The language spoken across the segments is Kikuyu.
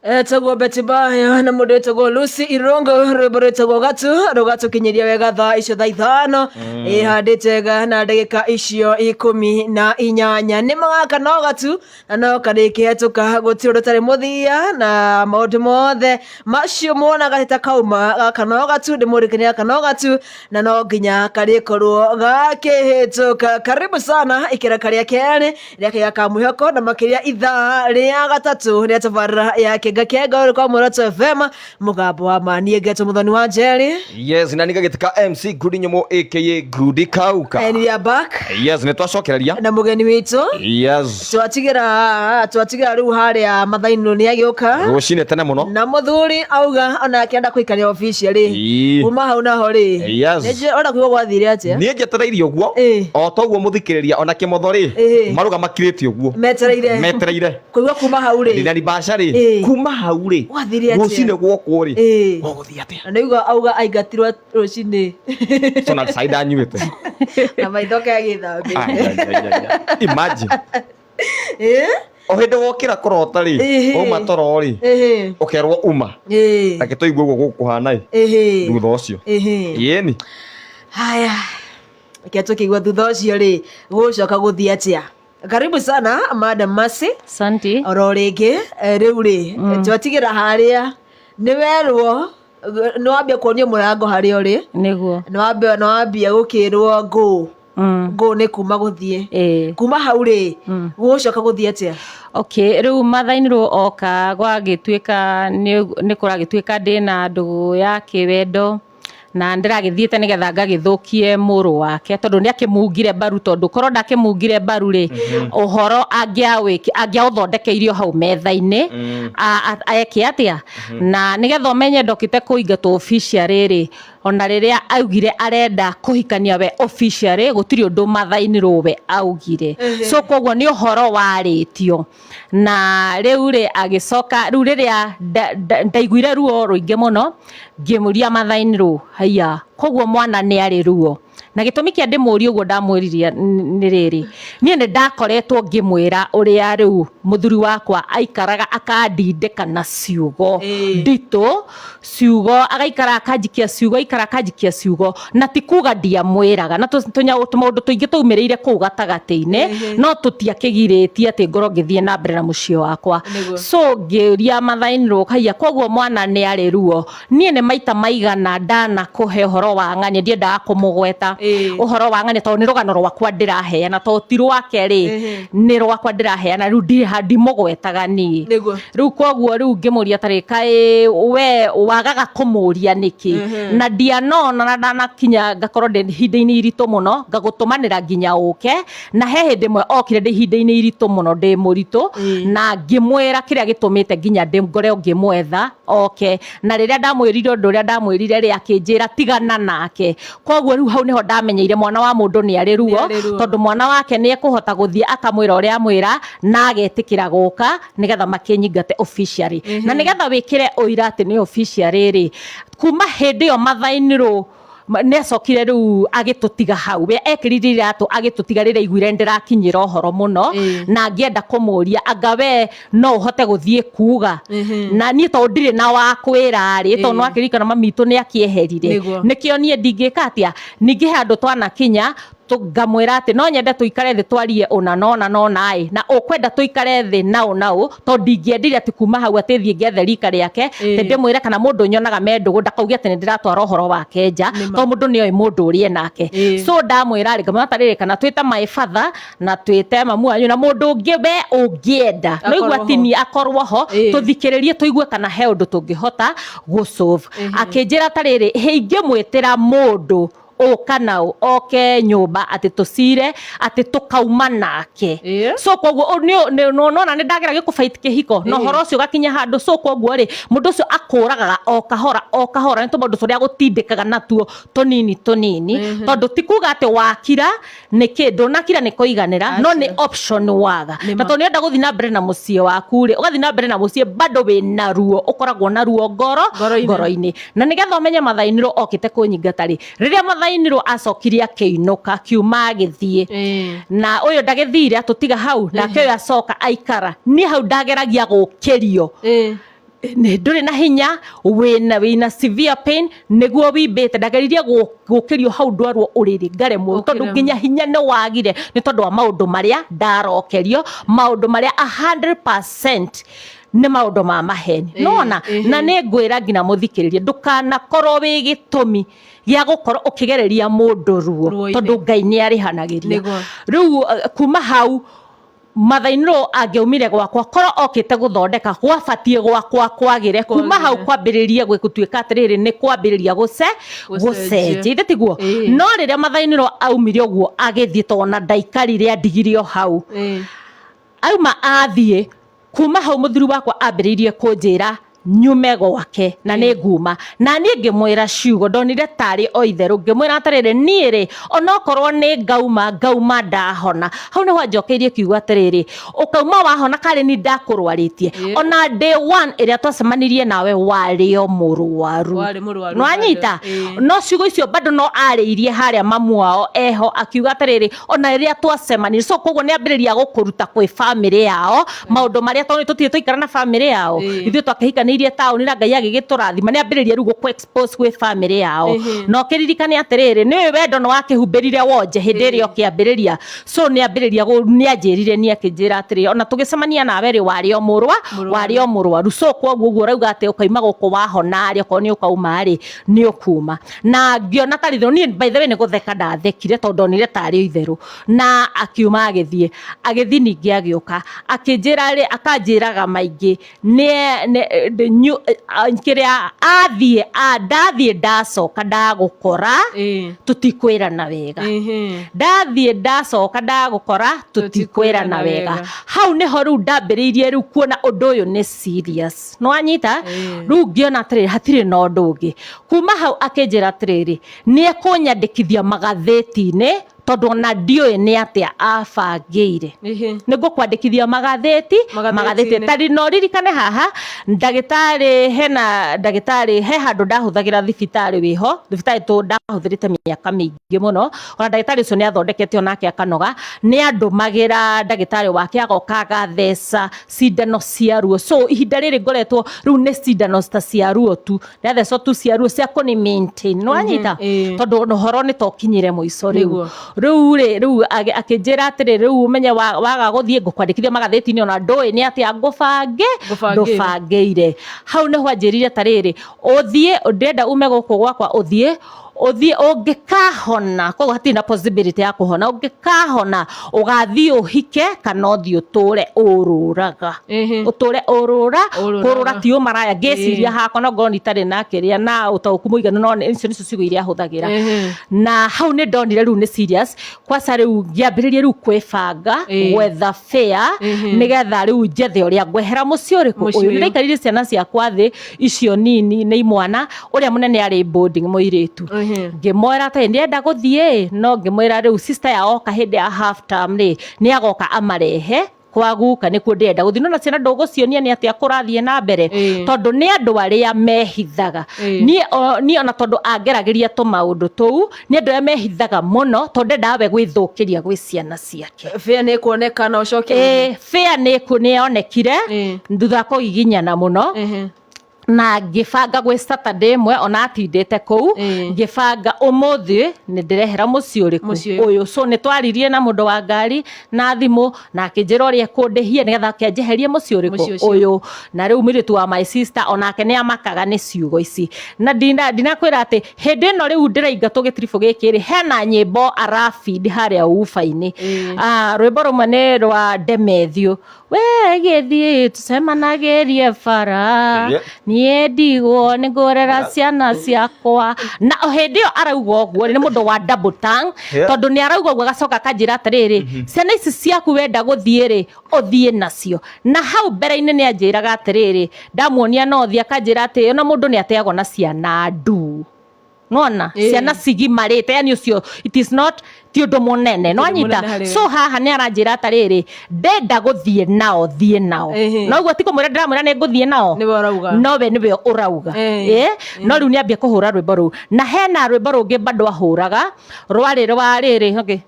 Etagwo Betty Bayo na mũndũ wĩtagwo Lucy Irongo, rwĩmbo rwĩtagwo Gatu rũgatũkinyĩria wega thaa icio thaa 5 ĩhandĩte wega na ndagĩka icio 18. Nĩ magaka no gatu na no karĩkĩhetũka, gũtirĩ ũndũ ũtarĩ mũthia na maũndũ mothe macio muonaga ta kauma gaka no gatu, ndĩmũrĩkania gaka no gatu na no nginya karĩkorwo gakĩhĩtũka. Karibu sana ikĩra rĩa kerĩ rĩa kĩga ka mwĩhoko na makĩria ithaa rĩa gatatũ rĩa tabarĩra ya Kĩnga Kĩengo kwa Muoroto FM, mũgambo wa ma. Niĩ ngetwo Mũthoni wa Njeri. Yes, na nigagä ka MC Ngudi Nyũmũ aka Ngudi Kauka. And we are back. Yes, nä twacokereria na mũgeni witũ. Twatigira rĩu harĩa mathainũ nĩ agĩũka Rũcinĩ tene mũno. Na mũthuri auga onake enda kũikaria officially. Kuma hau naho rĩ, ona kuigua gwathire atĩa? Niä njetereire å guo. O toguo må thikä rä ria ona kä motho rä maruga makirä te å guo. Metereire. Metereire. Kũigua kuma hau rĩ. Ndinani baca rĩ. Kuma hau rĩ, Gwathire atĩa? Rũcinĩ gwokwo rĩ, gũgũthiĩ atĩa? Na nĩigua auga aingatirwo rũcinĩ. So na cai ndanyuĩte. Na maitho ke agĩthambĩte. Ai, ai, ai, ai, ai. Imagine. O hĩndĩ wokĩra kũrota rĩ, wauma toro rĩ, ũkerwo uma. Reke tũigue ũguo gũkũhana ĩ thutha ũcio. Ĩni. Haya, reke tũkĩigua thutha ũcio rĩ gũcoka gũthiĩ atĩa. Karibu sana, Madam Mercy. Asante. Oro rĩngĩ. Rĩu rĩ, twatigĩra harĩa nĩ werwo nĩ wambia kuonio mũrango harĩa ũrĩ. Nĩguo. Nĩ wambia gũkĩrwo ngũ ngũ nĩ kuma gũthiĩ. Kuma hau rĩ, gũgũcoka gũthiĩ atĩa? Okay, rĩu mathainirwo oka gwagĩtuĩka nĩ kũragĩtuĩka ndĩna ndũgũ ya kĩwendo na ndĩragĩthiĩte nĩgetha ngagĩthũkie mũrũ wake tondũ nĩ akĩmungire mbaru, tondũ korwo ndakĩmungire mbaru rĩ, ũhoro angĩaũthondekeirio hau metha-inĩ. Eke atĩa na nĩgetha ũmenye ndokĩte kũingatwo officially rĩ, ona rĩrĩa augire arenda kũhikania we officially, gũtirĩ ũndũ mathainirwo we augire. So koguo nĩ ũhoro warĩtio na rĩu rĩ agĩcoka rĩu rĩrĩa ndaiguire ruo rũingĩ mũno, ngĩmũria mathainirwo, haiya, koguo mwana nĩ arĩ ruo? Na gĩtũmi kĩa ndĩmũrie ũguo ndamwĩririe nĩ rĩrĩ, niĩ nĩ ndakoretwo ngĩmwĩra ũrĩa rĩu mũthuri wakwa aikaraga akandindĩka na ciugo nditũ, ciugo agaikara akanjikia ciugo, aikara akanjikia ciugo, na ti kuga ndiamwĩraga na tũmaũndũ tũingĩ twaumĩrĩire kũu gatagatĩ-inĩ, no tũtiakĩgirĩtie atĩ ngorwo ngĩthiĩ na mbere na mũciĩ wakwa. So ngĩũria mathainirwo, kaiya, koguo mwana nĩ arĩ ruo? Niĩ nĩ maita maigana ndanakũhe ũhoro wa ng'ania, ndiendaga kũmũgweta ũhoro wa ng'ania tondũ nĩ rũgano rwakwa ndĩraheana, tondũ ti rwake rĩ, nĩ rwakwa ndĩraheana. Rĩu ndirĩ ha ndimũgwetaga niĩ. Rĩu koguo rĩu ngĩmũria tarĩ kaĩ we wagaga kũmũria nĩkĩ, na ndianona na ndanakinya ngakorwo ndĩ ihinda-inĩ iritũ mũno ngagũtũmanĩra nginya ũke, na he hĩndĩ ĩmwe okire ndĩ ihinda-inĩ iritũ mũno ndĩ mũritũ na ngĩmwĩra kĩrĩa gĩtũmĩte nginya ngore ngĩmwetha oke, na rĩrĩa ndamwĩrire ũndũ ũrĩa ndamwĩrire rĩ, akĩnjĩra tigana nake. Koguo rĩu hau nĩho ndamenyeire mwana wa mũndũ nĩ arĩ ruo. Nĩ arĩ ruo. Tondũ mwana wake nĩ ekũhota gũthiĩ akamwĩra ũrĩa amwĩra na agetĩkĩra gũka nĩgetha makĩnyingate officially, na nĩgetha wĩkĩre ũira atĩ nĩ officially rĩ, kuma hĩndĩ ĩyo mathainirwo nĩ acokire rĩu agĩtũtiga hau, we ekĩrire iratũ agĩtũtiga rĩrĩa aiguire ndĩrakinyĩra ũhoro mũno. Na ngĩenda kũmũria anga we no ũhote gũthiĩ kuga na niĩ tondũ ndirĩ na wa kwĩra rĩ, tondũ no akĩririkana mami witũ nĩ akĩeherire. Nĩkĩo niĩ ndingĩka atĩa. Ningĩ he handũ twanakinya ngamwĩra atĩ no nyende tũikare thĩ twarie ũna nona nona ĩ, na ũkwenda tũikare thĩ na ũ na ũ, tondũ ndingĩendire atĩ kuma hau atĩ thiĩ ngethe rika rĩake, atĩ ndĩmwĩre kana mũndũ nyonaga me ndũgũ ndakauge atĩ nĩ ndĩratwara ũhoro wake nja, tondũ mũndũ nĩ oĩ mũndũ ũrĩa enake. So ndamwĩra rĩ, ngamwĩra tarĩrĩ kana twĩte my father na twĩte mamu wanyu na mũndũ ũngĩ we ũngĩenda no igua Akorwo ho. tini akorwo ho, tũthikĩrĩrie tũigue kana he ũndũ tũngĩhota gũ-solve. Akĩnjĩra tarĩrĩ ingĩmwĩtĩra mũndũ ũ kana ũ oke nyũmba atĩ tũcire atĩ tũkauma nake. So koguo nona nĩ ndageragia kũ-fight kĩhiko na ũhoro ũcio ũgakinya handũ. So koguo rĩ, mũndũ ũcio akũragaga o kahora o kahora nĩ tũmaũndũ tũrĩa agũtindĩkaga natuo tũnini tũnini, tondũ ti kuga atĩ wakira nĩ kĩ ndũnakira nĩ kũiganĩra, no nĩ option waga. Na tondũ nĩenda gũthiĩ na mbere na mũciĩ waku rĩ, ũgathiĩ na mbere na mũciĩ bado wĩna ruo, ũkoragwo na ruo ngoro Ngoro-inĩ. Ngoro-inĩ. Na nĩgetha ũmenye mathainirwo okĩte kũnyingata rĩ, rĩrĩa mathainirwo acokire akĩinũka akiuma agĩthiĩ, na ũyũ ndagĩthire atũtiga hau, nake ũyũ acoka aikara, niĩ hau ndageragia gũkĩrio. Ndũrĩ na hinya, wĩna severe pain, nĩguo wimbĩte. Ndageririe gũkĩrio hau ndwarwo ũrĩrĩ ngaremwo, tondũ Ũkĩremwo. nginya hinya nĩ wagire nĩ tondũ wa maũndũ marĩa ndarokerio, maũndũ marĩa 100% nĩ maũndũ ma maheni. Nona na nĩ ngwĩra nginya mũthikĩrĩrie, ndũkanakorwo wĩ gĩtũmi gĩa gũkorwo ũkĩgereria mũndũ ruo, Ruo-inĩ. tondũ Ngai nĩ arĩhanagĩria. Nĩguo. Rĩu kuma hau mathainĩrwo angĩaumire gwakwa korwo okĩte gũthondeka gwabatiĩ gwakwa kwagĩre. Kuma hau kwambĩrĩrie gũtuĩka atĩrĩrĩ, nĩ kwambĩrĩria Gũcenjia. gũcenjia, ithe tiguo? No rĩrĩa mathainĩrwo aumire ũguo agĩthiĩ, tona ndaikarire, andigirio hau. Auma athiĩ, kuma hau mũthuri wakwa ambĩrĩirie kũnjĩra nyume gwake na nĩ nguma, na niĩ ngĩmwĩra ciugo ndonire tarĩ o itherũ. Ngĩmwĩra atĩrĩrĩ, niĩ rĩ, onokorwo nĩ ngauma, ngauma ndahona. Hau nĩho anjokeirie kiugo atĩrĩrĩ, ũkauma wahona karĩ ni ndakũrwarĩtie? Ona day one ĩrĩa twacemanirie nawe warĩ o mũrwaru. Warĩ mũrwaru. Nĩwanyita? Ĩĩ. No ciugo icio bado no arĩirie harĩa mamu wao eho, akiuga atĩrĩrĩ, ona rĩrĩa twacemanirie. So koguo nĩ ambĩrĩria gũkũruta kwĩ bamĩrĩ yao maũndũ marĩa, tondũ tũtirĩ twaikara na bamĩrĩ yao. Ithuĩ twakĩhikanĩirie taũni na Ngai agĩgĩtũrathima. Nĩ ambĩrĩria rĩu gũkũ expose gwĩ bamĩrĩ yao. Na ũkĩririkane atĩrĩrĩ, nĩũĩ wendo nĩ wakĩhumbĩrire wonje hĩndĩ ĩrĩa ũkĩambĩrĩria. So nĩ ambĩrĩria nĩ anjĩrire, nĩ akĩnjĩra atĩrĩrĩ, ona tũgĩcemania nawe rĩ, warĩ o mũrwa warĩ o mũrwaru. So koguo ũguo ũrauga atĩ ũkaima gũkũ wahona rĩ, okorwo nĩ ũkauma rĩ, nĩ ũkuma. Na ngĩona tarĩ itherũ. Niĩ by the way nĩ gũtheka ndathekire, tondũ ndonire tarĩ itherũ. Na akiuma agĩthiĩ, agĩthiĩ ningĩ agĩũka akĩnjĩra rĩ, akanjĩraga maingĩ kĩrĩa athiĩ ndathiĩ ndacoka ndagũkora tũtikwĩrana wega. Ndathiĩ ndacoka ndagũkora tũtikwĩrana wega. Hau nĩho rĩu ndambĩrĩirie rĩu kuona ũndũ ũyũ nĩ serious, nĩwanyita? Rĩu ngĩona atĩrĩrĩ, hatirĩ na ũndũ ũngĩ. Kuma hau akĩnjĩra atĩrĩrĩ, nĩ ekũnyandĩkithia magathĩti-inĩ, tondũ ona ndiũĩ nĩ atĩa abangĩire. Nĩ ngũkwandĩkithia magathĩti. Magathĩti-inĩ. Magathĩti tari no ririkane haha ndagĩtarĩ, hena ndagĩtarĩ he handũ ndahũthagĩra thibitarĩ wĩho, thibitarĩ tũ ndahũthĩrĩte mĩaka mĩingĩ mũno. Ona ndagĩtarĩ ũcio nĩ athondekete onake akanoga, nĩ andũmagĩra ndagĩtarĩ wake agoka agatheca cindano cia ruo. So ihinda rĩrĩ ngoretwo rĩu nĩ cindano ta cia ruo tu, ndathecwo tu cia ruo cia kũni maintain, nĩwanyita? Tondũ ũhoro nĩ tokinyire mũico rĩu. Rĩu rĩ, rĩu akĩnjĩra atĩrĩ, rĩu ũmenye waga gũthiĩ ngũkwandĩkithia magathĩti-inĩ, ona ndũĩ nĩ atĩa ngũbange. Ngũbangĩire. Ndũbangĩire. Hau nĩho anjĩrire tarĩrĩ, ũthiĩ, ndĩrenda ume gũkũ gwakwa, ũthiĩ ũthiĩ ũngĩkahona. Koguo hatirĩ na possibility ya kũhona. Ũngĩkahona ũgathiĩ ũhike kana ũthiĩ ũtũre ũrũraga. Ũtũre ũrũra. Ũrũraga. Kũrũra ti ũmaraya. Ngĩciria hakwa no ngorwo itarĩ na kĩrĩa na ũtaũku mũiganu, no icio nĩcio ciugo iria ahũthagĩra. Na hau nĩ ndonire rĩu nĩ serious kwaca. Rĩu ngĩambĩrĩria rĩu kwĩbanga gwetha fare, nĩgetha rĩu njethe ũrĩa ngwehera mũciĩ ũrĩkũ. Mũciĩ ũyũ ũyũ. Nĩ ndaikarire ciana ciakwa thĩ icio nini, nĩ imwana, ũrĩa mũnene arĩ boarding mũirĩtu. Ngĩmwĩra atĩ ndĩrenda gũthiĩ, no ngĩmwĩra rĩu sister yao oka hĩndĩ ya half term rĩ, nĩ agoka amarehe kwa guka, nĩkuo ndĩrenda gũthiĩ. No na ciana ndũgũcionia nĩ atĩa kũrathiĩ na mbere, tondũ nĩ andũ arĩa mehithaga. Niĩ ona tondũ angeragĩria tũmaũndũ tũu, nĩ andũ arĩa mehithaga mũno, tondũ ndendaga we gwĩthũkĩria gwĩ ciana ciake. Fare nĩ kuoneka na ũcoke. Ĩĩ, fare nĩ yonekire thutha wa kũgiginyana mũno. Na ngĩbanga gwĩ Saturday ĩmwe ona atindĩte kũu. Ngĩbanga ũmũthĩ nĩ ndĩrehera mũciĩ ũrĩkũ? Mũciĩ. Ũyũ. So nĩ twaririe na mũndũ wa ngari na thimũ, na akĩnjĩra ũrĩa ekũndĩhia nĩgetha akĩanjeherie mũciĩ ũrĩkũ? Mũciĩ ũcio. Ũyũ. Na rĩu mũirĩtu wa my sister onake nĩ amakaga nĩ ciugo ici, na ndinakwĩra atĩ hĩndĩ ĩno rĩu ndĩraingatwo gĩtiribũ gĩkĩ rĩ, hena nyĩmbo arabindi harĩa uba-inĩ. Ah, rwĩmbo rũmwe nĩ rwa Demethiũ, we gĩthiĩ tũcemanagĩrie bara, niĩ ndigwo nĩ ngũrera ciana ciakwa. Na o hĩndĩ ĩyo arauga ũguo nĩ mũndũ wa double tongue, tondũ nĩ arauga ũguo agacoka akanjĩra atĩrĩrĩ, ciana ici ciaku wenda gũthiĩ rĩ, ũthiĩ nacio. Na hau mbere-inĩ nĩ anjĩraga atĩrĩrĩ, ndamuonia no thiĩ, akanjĩra atĩ ona mũndũ nĩ ateagwo na ciana ndu, nona ciana cigimarĩte, yani ũcio it is not, ti ũndũ mũnene, no Ũndũ anyita. mũnene harĩ we. So haha nĩ aranjĩra atarĩrĩ, ndenda gũthiĩ nao, thiĩ nao. No ũguo ti kũmwĩra ndĩramwĩra nĩ ngũthiĩ nao. Nĩwe ũrauga. Nowe nĩwe ũrauga. Ĩ, no rĩu nĩambia kũhũra rwĩmbo rũu, na hena rwĩmbo rũngĩ bado ahũraga rwarĩ rwa rĩrĩ, okay,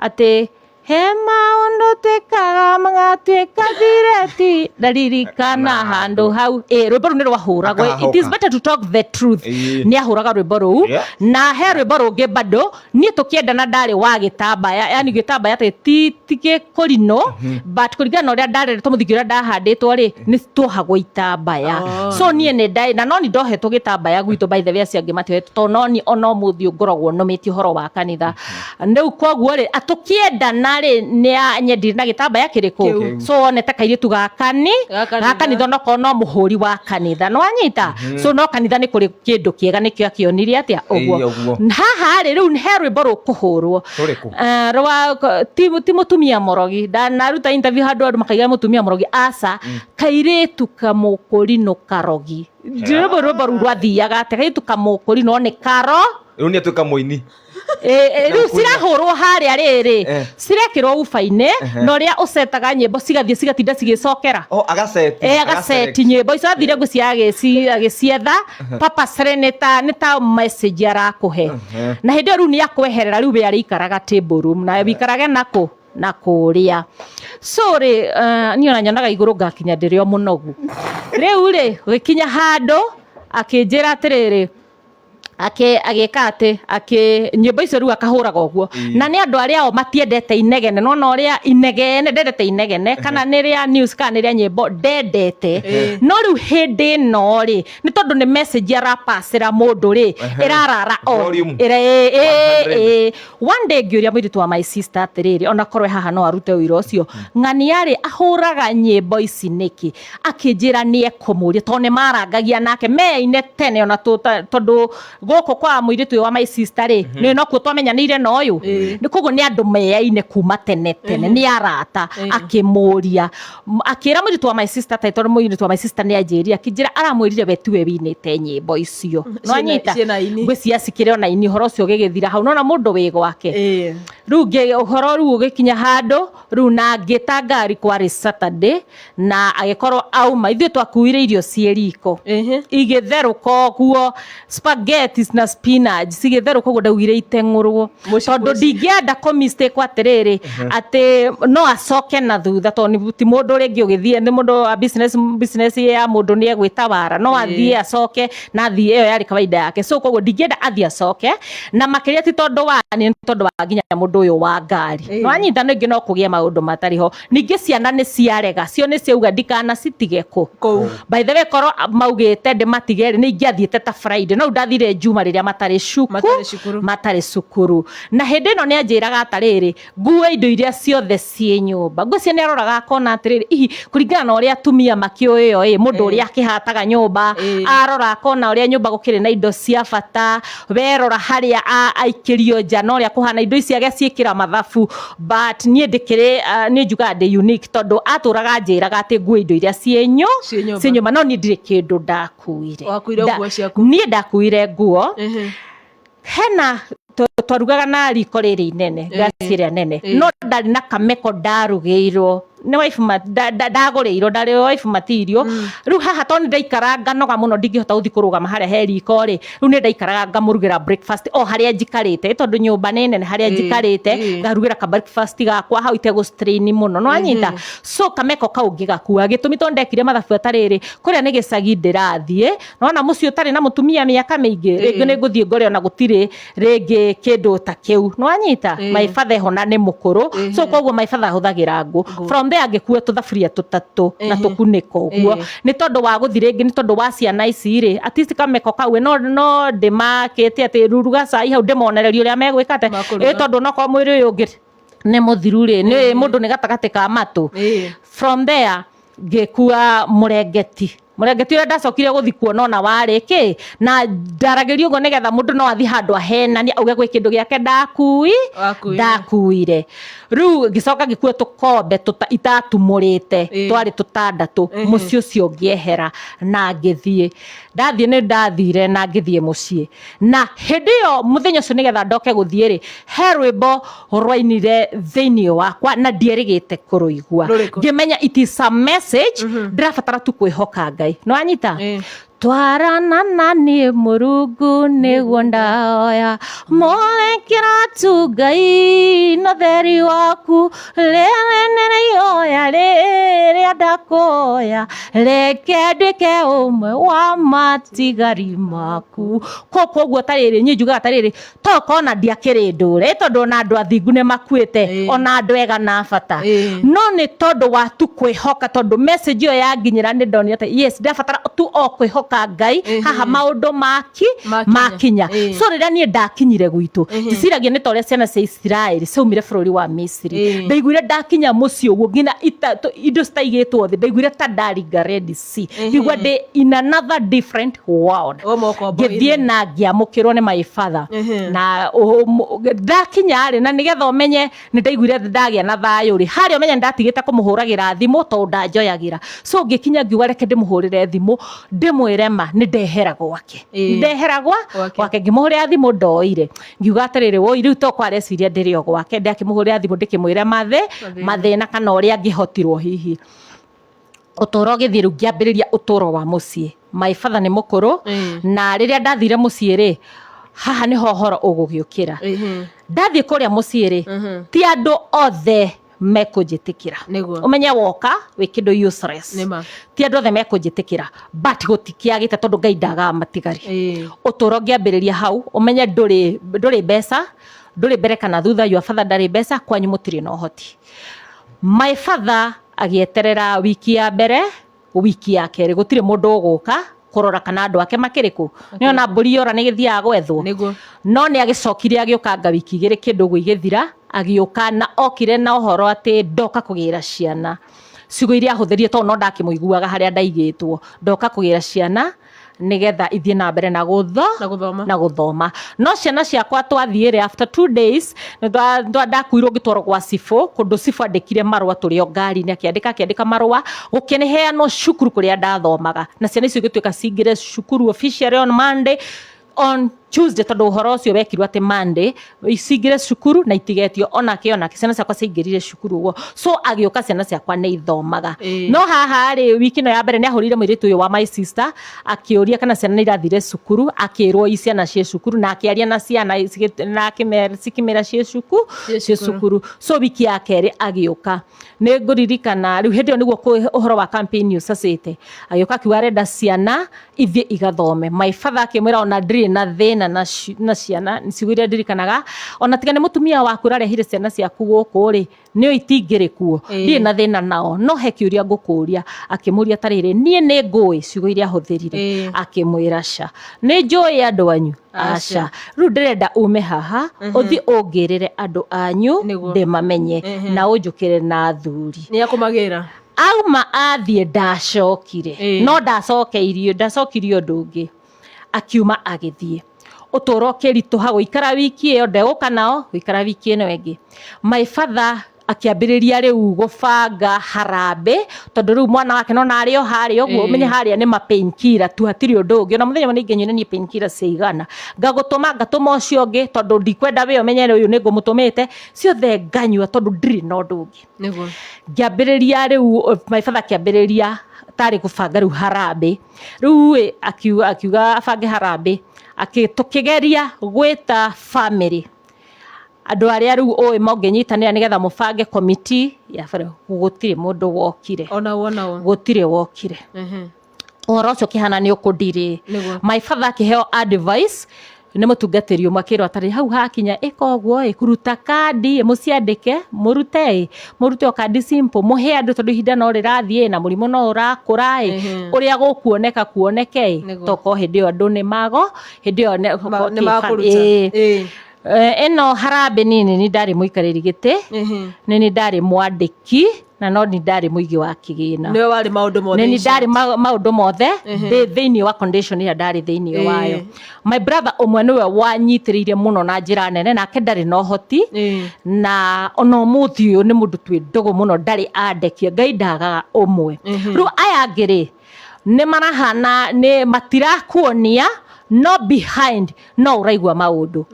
atĩ He maũndũ twĩkaga magatuĩka thireti ndaririkana handũ hau. Ĩ, rwĩmbo rũu nĩ rwahũragwo. It is Akahoka. better to talk the truth. Nĩ ahũraga rwĩmbo rũu. Na he rwĩmbo rũngĩ bado niĩ tũkĩendana ndarĩ wa gĩtambaya, yani gĩtambaya atĩ ti gĩkũrinũ, but kũringana na ũrĩa ndareretwo, mũthingi ũrĩa ndahandĩtwo rĩ, nĩ tuohagwo itambaya. So niĩ nĩ ndarĩ na no nĩ ndohetwo gĩtambaya gwitũ, by the way, acio angĩ matiohetwo, tondũ no niĩ ona ũmũthĩ ũyũ ngoragwo nũmĩtie ũhoro wa kanitha. Rĩu koguo rĩ, tũkĩendana rĩ, nĩ anyendire na gĩtambaya kĩrĩkũ? Kĩu. So wonete kairĩtu ga kani Ga kanitha. Ga kanitha, onokorwo no mũhũri wa kanitha, nĩ wanyita? So no kanitha nĩ kũrĩ kĩndũ kĩega, nĩkĩo akĩonirie atĩa ũguo. Ĩĩ, ũguo. Haha rĩ, rĩu he rwĩmbo rũkũhũrwo. Rũrĩkũ? Rwa ti mũtumia mũrogi. Ndanaruta interview handũ andũ makaiga mũtumia mũrogi, aca, kairĩtu kamũkũrinũ karogi. Rwĩmbo rũu rwathiaga atĩa? Kairĩtu kamũkũrinũ nĩ karo. Rĩu nĩ atuĩka mũini. Rĩu cirahũrwo harĩa rĩrĩ, cirekĩrwo uba-inĩ, na ũrĩa ũcetaga nyĩmbo cigathiĩ cigatinda cigĩcokera. Oh, agaceti. Agaceti nyĩmbo icio, athire ngwĩciria agĩcietha purposely, nĩ ta message arakũhe. Na hĩndĩ ĩyo rĩu nĩ akweherera, rĩu we arĩikaraga table room na wikarage nakũ na kũrĩa. So rĩ, niĩ ona nyonaga igũrũ ngakinya ndĩrĩ o mũnogu. Rĩu rĩ, gũgĩkinya handũ akĩnjĩra atĩrĩrĩ, agĩka atĩ akĩ nyĩmbo icio rĩu akahũraga ũguo, na nĩ andũ arĩa o matiendete inegene, nona ũrĩa inegene, ndendete inegene, kana nĩ rĩa news kana nĩ rĩa nyĩmbo, ndendete. No rĩu hĩndĩ ĩno rĩ, nĩ tondũ nĩ message arapacĩra mũndũ rĩ, ĩrarara o Volume. ĩra 100. One day ngĩũria mũirĩtu wa my sister atĩrĩrĩ, ona korwo haha no arute ũira ũcio, ng'ania rĩ, ahũraga nyĩmbo ici nĩkĩ? Akĩnjĩra nĩ ekũmũria, tondũ nĩ marangagia nake meyaine tene, ona tondũ gũkũ kwa mũirĩtu ũyũ wa my sister rĩ, nĩ nokuo twamenyanĩire na ũyũ, nĩ koguo nĩ andũ meyaine kuma tene tene, nĩ arata. Akĩmũria, akĩra mũirĩtu wa my sister atĩ tondũ mũirĩtu wa my sister nĩ anjĩrire, akĩnjĩra aramwĩrire we tiwe winĩte nyĩmbo icio. Nĩwanyita? Ciĩna aini. Ngwĩciria cikĩrĩ ona aini. Ũhoro ũcio ũgĩgĩthira hau, nona mũndũ wĩ gwake. Rĩu ũhoro rĩu ũgĩkinya handũ rĩu na ngĩta ngari, kwarĩ Saturday, na agĩkorwo auma, ithuĩ twakuire irio ciĩ riko igĩtherũka ũguo, spaghettis na spinach cigĩtherũka ũguo, ndaugire iteng'ũrwo, Mũciĩ tondũ mũciĩ. ndingĩenda kũ mistake atĩrĩrĩ, atĩ no acoke na thutha, tondũ ti mũndũ rĩngĩ ũgĩthiĩ, nĩ mũndũ wa business, business ya mũndũ nĩ egwĩtawara, no athiĩ acoke na athiĩ, ĩyo yarĩ kawaida yake. So koguo ndingĩenda athiĩ acoke, na makĩria ti tondũ wa niĩ, nĩ tondũ wa nginya mũndũ ũyũ wa ngari. Nĩwanyita? Ningĩ no kũgĩe maũndũ matarĩ ho. Ningĩ ciana nĩ ciarega, cio nĩ ciauga ndikana citige kũ. Kũu. By the way, korwo maugĩte ndĩmatige rĩ, nĩ ingĩathiĩte ta Friday, no rĩu ndathire Juma rĩrĩa matarĩ cuku Matarĩ cukuru. Matarĩ cukuru. Na hĩndĩ ĩno nĩ anjĩraga atarĩrĩ, ngue indo iria ciothe ciĩ nyũmba. Ngwĩciria nĩ aroraga akona atĩrĩrĩ, ihi kũringana na ũrĩa atumia makĩũĩo ĩ, mũndũ ũrĩa akĩhataga nyũmba, arora akona ũrĩa nyũmba gũkĩrĩ na indo cia bata, werora harĩa aikĩrio nja na ũrĩa kũhana, indo ici agaciĩkĩra mathabu. But niĩ ndĩkĩrĩ, niĩ njugaga ndĩ unique, tondũ atũraga anjĩraga atĩ ngue indo iria ciĩ Ciĩ nyũmba. Ciĩ nyũmba, no niĩ ndirĩ kĩndũ ndakuire. Wakuire nguo ciaku? Niĩ ndakuire nguo. Hena twarugaga na riko rĩrĩ inene, gasi ĩrĩa nene, no ndarĩ na kameko ndarugĩirwo nĩ wife, ndagũrĩirwo, ndarĩ wife material. Rĩu haha tondũ nĩ ndaikara nganoga mũno, ndingĩhota gũthiĩ kũrũgama harĩa he riko rĩ, rĩu nĩ ndaikaraga ngamũrugĩra breakfast o harĩa njikarĩte, tondũ nyũmba nĩ nene, harĩa njikarĩte ngarugĩra ka breakfast gakwa hau itegũ strain mũno, nĩwanyita? So kameko kau ngĩgakua, gĩtũmi tondũ ndekire mathabu atarĩrĩ, kũrĩa nĩ gĩcagi ndĩrathiĩ, nona mũciĩ ũtarĩ na mũtumia mĩaka mĩingĩ, rĩngĩ nĩ ngũthiĩ ngore ona gũtirĩ rĩngĩ kĩndũ ta kĩu, nĩwanyita? My father eho na nĩ mũkũrũ, so koguo my father ahũthagĩra ngũ. From there ngĩkua tũthaburia tũtatũ na tũkunĩko ũguo, nĩ tondũ wa gũthiĩ rĩngĩ, nĩ tondũ wa ciana ici rĩ, at least kameko kau no ndĩmakĩte atĩ ruruga cai hau, ndĩmonererie ũrĩa megwĩka atĩ Makũruga. Ĩ, tondũ onokorwo mwĩrĩ ũyũ ũngĩ nĩ mũthiru rĩ, nĩ mũndũ nĩ gatagatĩ ka matũ. From there ngĩkua mũrengeti, mũrengeti ũrĩa ndacokire gũthiĩ kuona ona warĩ kĩ, na ndaragĩria ũguo nĩgetha mũndũ no athiĩ handũ ahenanie auge gwĩ kĩndũ gĩake Wakuire. Ndakuire. Rĩu ngĩcoka ngĩkua tũkombe itatumũrĩte, twarĩ tũtandatũ. Mũciĩ ũcio ngĩehera na ngĩthiĩ. Ndathiĩ, nĩ ndathire na ngĩthiĩ mũciĩ, na hĩndĩ ĩyo mũthenya ũcio nĩgetha ndoke gũthiĩ rĩ, he rwĩmbo rwainire thĩinĩ wakwa na ndierĩgĩte kũrũigua. Rũrĩkũ? Ngĩmenya it is a message, ndĩrabatara tu kwĩhoka Ngai, nĩwanyita? Twarana na niĩ Mũrungu nĩguo ndaoya, mũrekera tu Ngai na theri waku, rĩrĩ nĩ rĩoya rĩrĩa ndakuoya, reke nduĩke ũmwe wa matigari maku. Koguo ta rĩrĩ, niĩ njugaga ta rĩrĩ, tokorwo ona ndiakĩrĩ ndũre, tondũ ona andũ athingu nĩ makuĩte, ona andũ ega na bata, no nĩ tondũ wa tu kwĩhoka, tondũ message ĩyo yanginyĩra nĩ ndonire atĩ yes, ndabatara tu o kwĩhoka Ngai, haha maũndũ makinya. So rĩrĩa niĩ ndakinyire gwitũ, ndiciragia nĩ ta ũrĩa ciana cia Isiraeli ciaumire bũrũri wa Misiri. Ndaiguire ndakinya mũciĩ ũguo nginya indo citaigĩtwo thĩ, ndaiguire ta ndaringa Red Sea, ngĩigua ndĩ in another different world. Ngĩthiĩ na ngĩamũkĩrwo nĩ my father, na ndakinya rĩ, na nĩgetha ũmenye nĩ ndaiguire ndagĩa na thayũ rĩ, harĩa ũmenye nĩ ndatigĩte kũmũhũragĩra thimũ tondũ ndanjoyagĩra. So ngĩkinya ngiuga reke ndĩmũhũrĩre thimũ ndĩmwĩre ma nĩ ndehera gwake, ndehera gwake. Ngĩmũhũrĩra thimũ ndoire, ngiuga atĩrĩrĩ, woi rĩu to kwareciria ndĩrĩ o gwake. Ndakĩmũhũrĩra thimũ ndĩkĩmwĩre mathĩna kana ũrĩa angĩhotirwo hihi ũtũro ũgĩthiĩ. Rĩu ngĩambĩrĩria ũtũro wa mũciĩ. My father nĩ mũkũrũ, na rĩrĩa ndathire mũciĩ rĩ, haha nĩho ũhoro ũgũgĩũkĩra. Ndathiĩ kũrĩa mũciĩ rĩ, ti andũ othe mekũnjĩtĩkĩra. Ũmenye woka wĩ kĩndũ useless. Ti andũ othe mekũnjĩtĩkĩra, but gũtikĩagĩte tondũ Ngai ndagaga matigari. Ũtũro ngĩambĩrĩria hau, ũmenye ndũrĩ mbeca, ndũrĩ mbere kana thutha, your father ndarĩ mbeca, kwanyu mũtirĩ na ũhoti. My father agĩeterera wiki ya mbere, wiki ya kerĩ, gũtirĩ mũndũ ũgũka kũrora kana andũ ake makĩrĩ kũ. Nĩona mbũri yora nĩ gĩthiaga gwethwo. No nĩ agĩcokire agĩũkanga wiki igĩrĩ kĩndũ ũguo igĩthira, agĩũka na okire na ũhoro atĩ ndoka kũgĩra ciana. Ciugo iria ahũthĩrire, tondũ no ndakĩmũiguaga harĩa ndaigĩtwo, ndoka kũgĩra ciana nĩgetha ithiĩ na mbere na gũthoma. Na gũthoma. No ciana ciakwa twathiĩre after 2 days ndakuirwo ngĩtwarwo gwa cibũ, kũndũ cibũ andĩkire marũa tũrĩ o ngari-inĩ, akĩandĩka marũa gũkĩheanwo cukuru kũrĩa ndathomaga, na ciana icio igĩtuĩka cingĩre cukuru officially on Monday, on Tuesday, tondũ ũhoro ũcio wekirwo atĩ Monday cingĩre cukuru na itigetio onake ciana ciakwa ciaingĩrire cukuru ũguo. So agĩũka, ciana ciakwa nĩ ithomaga. No haha rĩ, wiki ĩno ya mbere nĩ ahũrire mũirĩtu ũyũ wa my sister akĩũria kana ciana nĩ irathire cukuru, akĩrwo i ciana ciĩ cukuru, na akĩaria na ciana na cikĩmera ciĩ ciĩ cukuru. So wiki ya kerĩ agĩũka, nĩ ngũririkana rĩu hĩndĩ ĩyo nĩguo ũhoro wa campaign ũcacĩte, agĩũka akiuga arenda ciana ithiĩ igathome. My father akĩmwĩra ona ndirĩ na thĩna na ciana, ciugo iria ndirikanaga, ona tiga nĩ mũtumia waku ũrarehire ciana ciaku gũkũ rĩ, nĩo itingĩrĩ kuo, ndirĩ na thĩna nao, no he kĩũria ngũkũria. Akĩmũria tarĩrĩ, niĩ nĩ ngũĩ, ciugo iria ahũthĩrire. Akĩmwĩra ca nĩ njũĩ andũ anyu, aca, rĩu ndĩrenda ume haha ũthiĩ ũngĩrĩre andũ anyu ndĩmamenye na ũnjũkĩre na athuri. Nĩ akũmagĩra. Auma athiĩ, ndacokire. No ndacokeirio, ndacokirie ũndũ ũngĩ. Akiuma agĩthiĩ, ũtũro ũkĩritũha, gũikara wiki ĩyo ndegũka nao, gũikara wiki ĩno ĩngĩ my father akĩambĩrĩria rĩu gũbanga harambĩ, tondũ rĩu mwana wake nona arĩ o harĩa ũguo. Ũmenye harĩa nĩ ma painkiller tu, hatirĩ ũndũ ũngĩ. Ona mũthenya ũmwe nĩ ingĩnyuire niĩ painkiller ciaigana, ngagũtũma ngatũma ũcio ũngĩ, tondũ ndikwenda wĩ ũmenye ũyũ nĩ ngũmũtũmĩte ciothe, nganyua tondũ ndirĩ na ũndũ ũngĩ. Ngĩambĩrĩria rĩu, my father akĩambĩrĩria tarĩ gũbanga rĩu harambĩ. Rĩu ĩ akiuga abange harambĩ. Tũkĩgeria gwĩta family, andũ arĩa rĩu ũĩ mangĩnyitanĩra nĩgetha mũbange committee ya bara, gũtirĩ mũndũ wokire. Onao onao. Gũtirĩ wokire. Ũhoro ũcio ũkĩhana nĩ ũkũndirĩ. My father akĩheo advice nĩ mũtungatĩri ũmwe, akĩrwo atarĩ hau hakinya ĩka ũguo ĩ, kũruta kandi ĩ, mũciandĩke, mũrute ĩ, mũrute o kandi simple, mũhe andũ, tondũ ihinda no rĩrathiĩ na mũrimũ no ũrakũra ĩ, ũrĩa gũkuoneka kuoneke ĩ. Tokorwo hĩndĩ ĩyo andũ nĩ mago hĩndĩ ĩyo nĩ makũruta. Ĩno harambĩ niĩ nĩ ndarĩ mũikarĩri gĩtĩ, nĩ nĩ ndarĩ mwandĩki, na no nĩ ndarĩ mũigi wa kĩgĩna. Nĩwe warĩ maũndũ mothe. Nĩ in nĩ ndarĩ short. Maũndũ mothe ndĩ thĩinĩ wa condition ĩrĩa ndarĩ thĩinĩ wayo. My brother ũmwe nĩwe wanyitĩrĩire mũno na njĩra nene, nake ndarĩ na ũhoti, na ona ũmũthĩ ũyũ nĩ mũndũ twĩ ndũgũ mũno, ndarĩ andekia. Ngai ndagaga ũmwe. Rĩu aya angĩ rĩ, nĩ marahana nĩ matirakuonia, no behind no ũraigua maũndũ.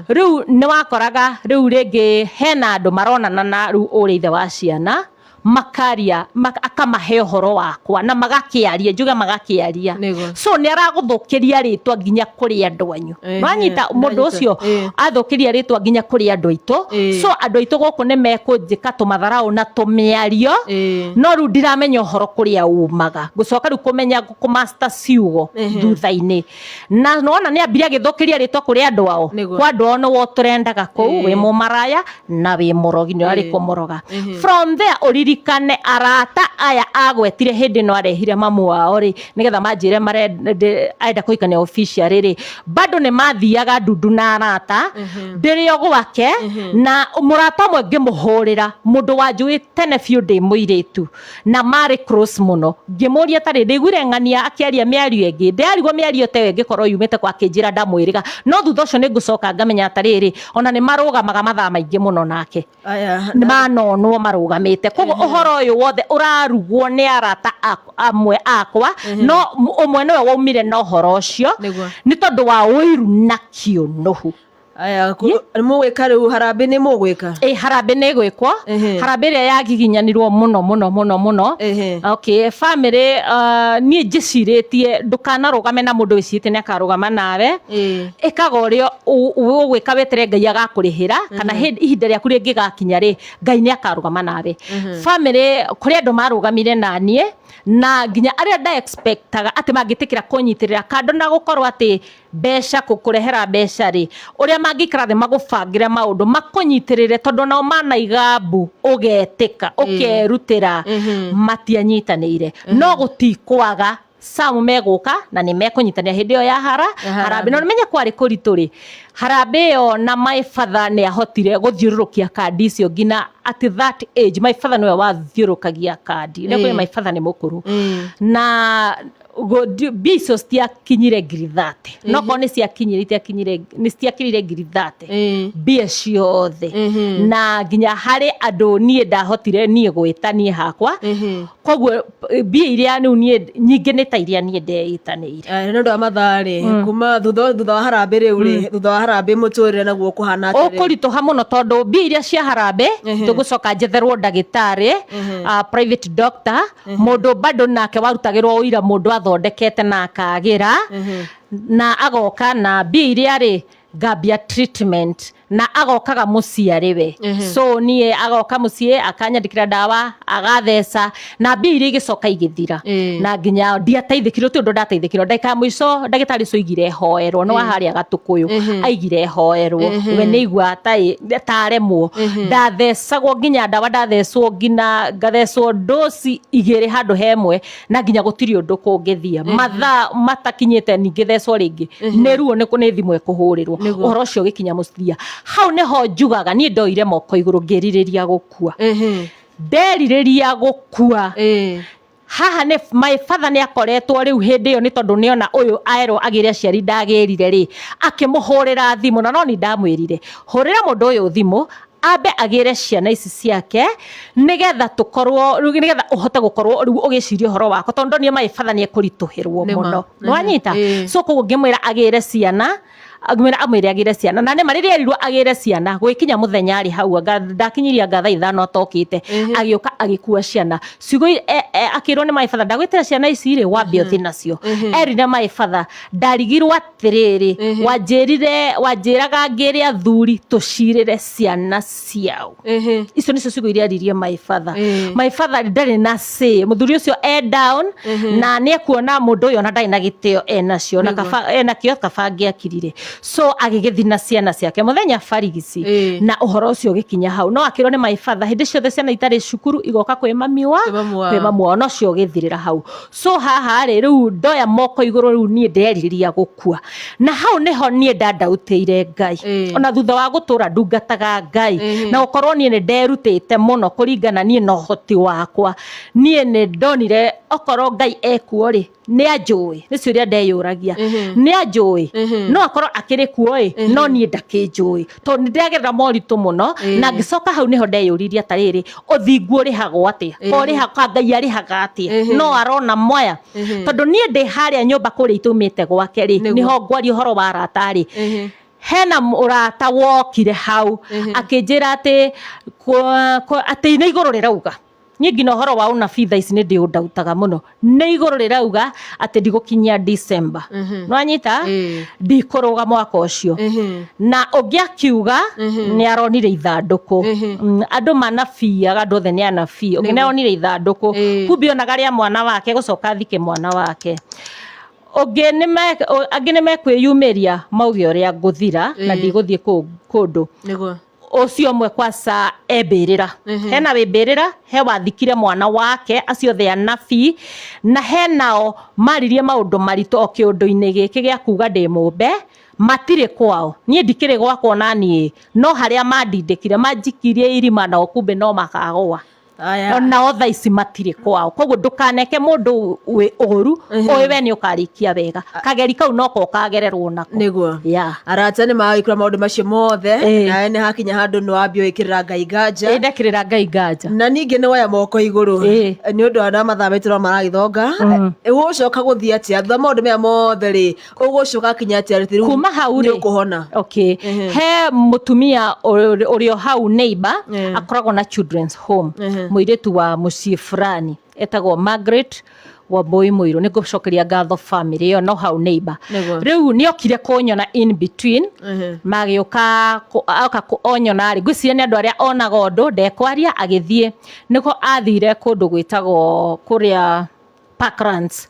Rĩu nĩ wakoraga rĩu rĩngĩ hena andũ maronana na rĩu ũrĩa ithe wa ciana. Makaria akamahe ũhoro wakwa na magakiaria, njuge magakiaria. So nĩ aragũthũkĩria rĩtwa nginya kũrĩ andũ anyu. Wanyita mũndũ ũcio athũkĩria rĩtwa nginya kũrĩ andũ aitũ. So andũ aitũ gũkũ nĩ mekũnjĩka tũmatharau na tũmĩario, no rĩu ndiramenya ũhoro kũrĩa umaga, ngũcoka rĩu kũmenya kũmaster ciugo thutha-inĩ. Na nona nĩ ambire agĩthũkĩria rĩtwa kũrĩ andũ ao. Kwa andũ ao nĩwo tũrendaga kũu, wĩ mũmaraya na wĩ mũrogi, nĩ ũrarĩ kũmũroga. From there ũririkane arata aya agwetire hĩndĩ ĩno arehire mamu wao rĩ, nĩgetha manjĩre arenda kũhikania officially rĩ, bado nĩ mathiaga ndundu na arata ndĩrĩ o gwake. Na mũrata ũmwe ngĩmũhũrĩra, mũndũ wanjũĩ tene biũ ndĩ mũirĩtu na marĩ close mũno, ngĩmũria tarĩ ndĩiguire ng'ania akĩaria mĩario ĩngĩ, ndĩrarigwo mĩario ta ĩyo ĩngĩkorwo yumĩte kwa, akĩnjĩra ndamwĩrĩga. No thutha ũcio nĩ ngũcoka ngamenya atarĩrĩ, ona nĩ marũgamaga mathaa maingĩ mũno nake. Aya. Nĩ manonwo marũgamĩte. Koguo ũhoro ũyũ wothe ũrarugwo nĩ arata amwe akwa, no ũmwe nĩwe waumire na ũhoro ũcio nĩ tondũ wa ũiru na kĩũnũhu. Aya, nĩ mũgwĩka rĩu harambĩ, nĩ mũgwĩka? Ĩ, harambĩ nĩ ĩgwĩkwo. Harambĩ ĩrĩa yagiginyanirwo mũno mũno mũno mũno. Okay, family, niĩ njĩcirĩtie ndũkanarũgame na mũndũ wĩcirĩtie nĩ akarũgama nawe. Ĩkaga ũrĩa ũgwĩka, wetere Ngai agakũrĩhĩra, kana ihinda rĩaku rĩngĩgakinya rĩ, Ngai nĩ akarũgama nawe. Family, kũrĩ andũ marũgamire na niĩ, na nginya arĩa nda expectaga atĩ mangĩtĩkĩra kũnyitĩrĩra kando na gũkorwo atĩ mbeca, kũkũrehera mbeca rĩ, ũrĩa mangĩikara thĩ magũbangĩre maũndũ makũnyitĩrĩre, tondũ nao manaiga mbu ũgetĩka ũkerutĩra, matianyitanĩire. No gũtikwaga some megũka na nĩ mekũnyitanĩra hĩndĩ ĩyo ya harambĩ. No nĩmenye kwarĩ kũritũ rĩ harambĩ ĩyo, na my father nĩ ahotire gũthiũrũrũkia kandi icio nginya at that age. My father nĩwe wathiũrũkagia kandi nĩ my father nĩ mũkũrũ na mbia icio citiakinyire 30,000, no korwo nĩ ciakinyire, itiakinyire, nĩ citiakinyire 30,000 mbia ciothe. Na nginya harĩ andũ niĩ ndahotire niĩ gwĩta niĩ hakwa. Koguo mbia iria rĩu niĩ nyingĩ nĩ ta iria niĩ ndeitanĩire. Aya, nĩ ũndũ wa mathaa rĩ, kuma thutha wa harambĩ rĩu rĩ, thutha wa harambĩ mũtũrĩre naguo kũhana atĩrĩ? Ũkũritũha mũno, tondũ mbia iria cia harambĩ tũgũcoka njetherwo ndagĩtarĩ, private doctor, mũndũ bado nake warutagĩrwo ũira, mũndũ athondekete na akagĩra na agoka na mbia iria rĩ ngambia treatment, na agokaga mũciĩ arĩ we. So niĩ agoka mũciĩ akanyandĩkĩra ndawa, agatheca, na mbia iria igĩcoka igĩthira. Na nginya ndiateithĩkirwo, ti ũndũ ndateithĩkirwo. Ndagĩka ya mũico ndagĩtarĩ ũcio aigire hoerwo nĩ wa harĩa Gatũkũyũ, aigire hoerwo we nĩ igua taremwo. Ndathecagwo nginya ndawa, ndathecwo nginya ngathecwo ndoci igĩrĩ handũ hemwe, na nginya gũtirĩ ũndũ kũngĩthia. Mathaa matakinyĩte ningĩ thecwo rĩngĩ nĩ ruo, nĩ thimũ ĩkũhũrĩrwo. Ũhoro ũcio ũgĩkinya mũthia hau nĩho njugaga niĩ ndoire moko igũrũ ngĩrirĩria gũkua, nderirĩria gũkua. Haha nĩ my father nĩ akoretwo rĩu hĩndĩ ĩyo, nĩ tondũ nĩona ũyũ aerwo agĩre aciari ndagĩrire rĩ, akĩmũhũrĩra thimũ. Na no ni ndamwĩrire hũrĩra mũndũ ũyũ thimũ ambe agĩre ciana ici ciake, nĩgetha tũkorwo rĩu, nĩgetha ũhote gũkorwo rĩu ũgĩciria ũhoro wakwa, tondũ ndonire my father nĩ ekũritũhĩrwo mũno. Nĩwanyita? So koguo ngĩmwĩra agĩre ciana, ngĩmwĩra amwĩre agĩre ciana. Na nĩma rĩrĩa erirwo agĩre ciana, gwĩkinya mũthenya arĩ hau anga ndakinyirie anga thaa 5 atokĩte, agĩũka agĩkua ciana. Ciugo akĩrwo nĩ my father, ndagwĩtĩra ciana ici rĩ, wambe ũthiĩ nacio. Erire my father, ndarigirwo atĩrĩrĩ, wanjĩrire wanjĩraga ngĩre athuri tũcirĩre ciana ciao. Icio nĩcio ciugo iria aririe my father. My father ndarĩ na say, mũthuri ũcio e down na nĩ ekuona mũndũ ũyũ ona ndarĩ na gĩtĩo enacio na kaba enakĩo, kaba angĩakirire. So agĩgĩthi na ciana ciake mũthenya barigici. Na ũhoro ũcio ũgĩkinya hau, no akĩrwo nĩ my father hĩndĩ ciothe ciana itarĩ cukuru igoka kwĩ mami wa Kwĩ mamu wao. Kwĩ mamu wao, no cio ũgĩthirĩra hau. So haha rĩ, rĩu ndoya moko igũrũ, rĩu niĩ nderirĩria gũkua, na hau nĩho niĩ ndandautĩire Ngai. Ona thutha wa gũtũra ndungataga Ngai na gũkorwo niĩ nĩ nderutĩte mũno kũringana niĩ na ũhoti wakwa, niĩ nĩ ndonire okorwo Ngai ekuo rĩ, nĩ anjũĩ. Nĩ ciũria ndeyũragia, nĩ anjũĩ? No akorwo akĩrĩ kuo ĩ, no niĩ ndakĩnjũĩ, tondũ nĩ ndĩragerera moritũ mũno. Na ngĩcoka hau nĩho ndeyũririe atarĩrĩ, ũthingu ũrĩhagwo atĩa? Ũrĩha kwa Ngai arĩhaga atĩa? No arona mwaya, tondũ niĩ ndĩ harĩa nyũmba kũrĩa itũmĩte gwake rĩ, nĩho ngwaria ũhoro wa arata rĩ, hena mũrata wokire hau akĩnjĩra atĩ atĩ nĩ igũrũ rĩrauga. Niĩ nginya ũhoro wa ũnabii thaa ici nĩ ndĩũndautaga mũno. Nĩ igũrũ rĩrauga atĩ ndigũkinyia December. Nĩwanyita? Ndikũrũga mwaka ũcio. Na ũngĩ akiuga nĩ aronire ithandũkũ. Andũ manabiaga, andũ othe nĩ anabii. Ũngĩ nĩ aronire ithandũkũ. Kumbe onaga rĩa mwana wake gũcoka athike mwana wake. Ũngĩ nĩ angĩ nĩ mekwĩyumĩria mauge ũrĩa ngũthira na ndigũthiĩ kũndũ. Ũcio ũmwe kwaca e mbĩrĩra. Hena wĩ mbĩrĩra, he wathikire mwana wake, acio othe anabii, na henao maririe maũndũ maritũ o kĩũndũ-inĩ gĩkĩ gĩa kuga ndĩ mũmbe, matirĩ kwao. Niĩ ndikĩrĩ gwakwa ona niĩ, no harĩa mandindĩkire, manjikirie irima nao kumbe no makagũa. Onao thaa ici matirĩ kwao. Koguo ndũkaneke mũndũ wĩ ũru, ũĩ we nĩ ũkarĩkia wega. Kageri kau noko ũkagererwo nako. Nĩguo. Arata nĩ magagĩkora maũndũ macio mothe, nawe nĩ hakinya handũ nĩ wambia gwĩkĩrĩra Ngai nganja. Ĩĩ, ndekĩrĩra Ngai nganja. Na ningĩ nĩ woya moko igũrũ. Nĩ ũndũ wa mathaa maitũ no maragĩthonga. Ũgũcoka gũthiĩ atĩa? Thutha maũndũ maya mothe rĩ, ũgũcoka kinya atĩa rĩ? Kuma hau rĩ, nĩ ũkũhona. Okay. He mũtumia ũrĩ o hau neighbor, akoragwo na children's home. Mũirĩtu wa mũciĩ fulani etagwo Margaret Wambui Mũirũ. Nĩ ngũcokeria ngatho family ĩyo no hau neighbor. Rĩu nĩ okire kũnyona in between, magĩũka oka onyona rĩ, ngwĩciria nĩ andũ arĩa onaga ũndũ ndekwaria agĩthiĩ. Nĩko athire kũndũ gwĩtagwo kũrĩa Parklands.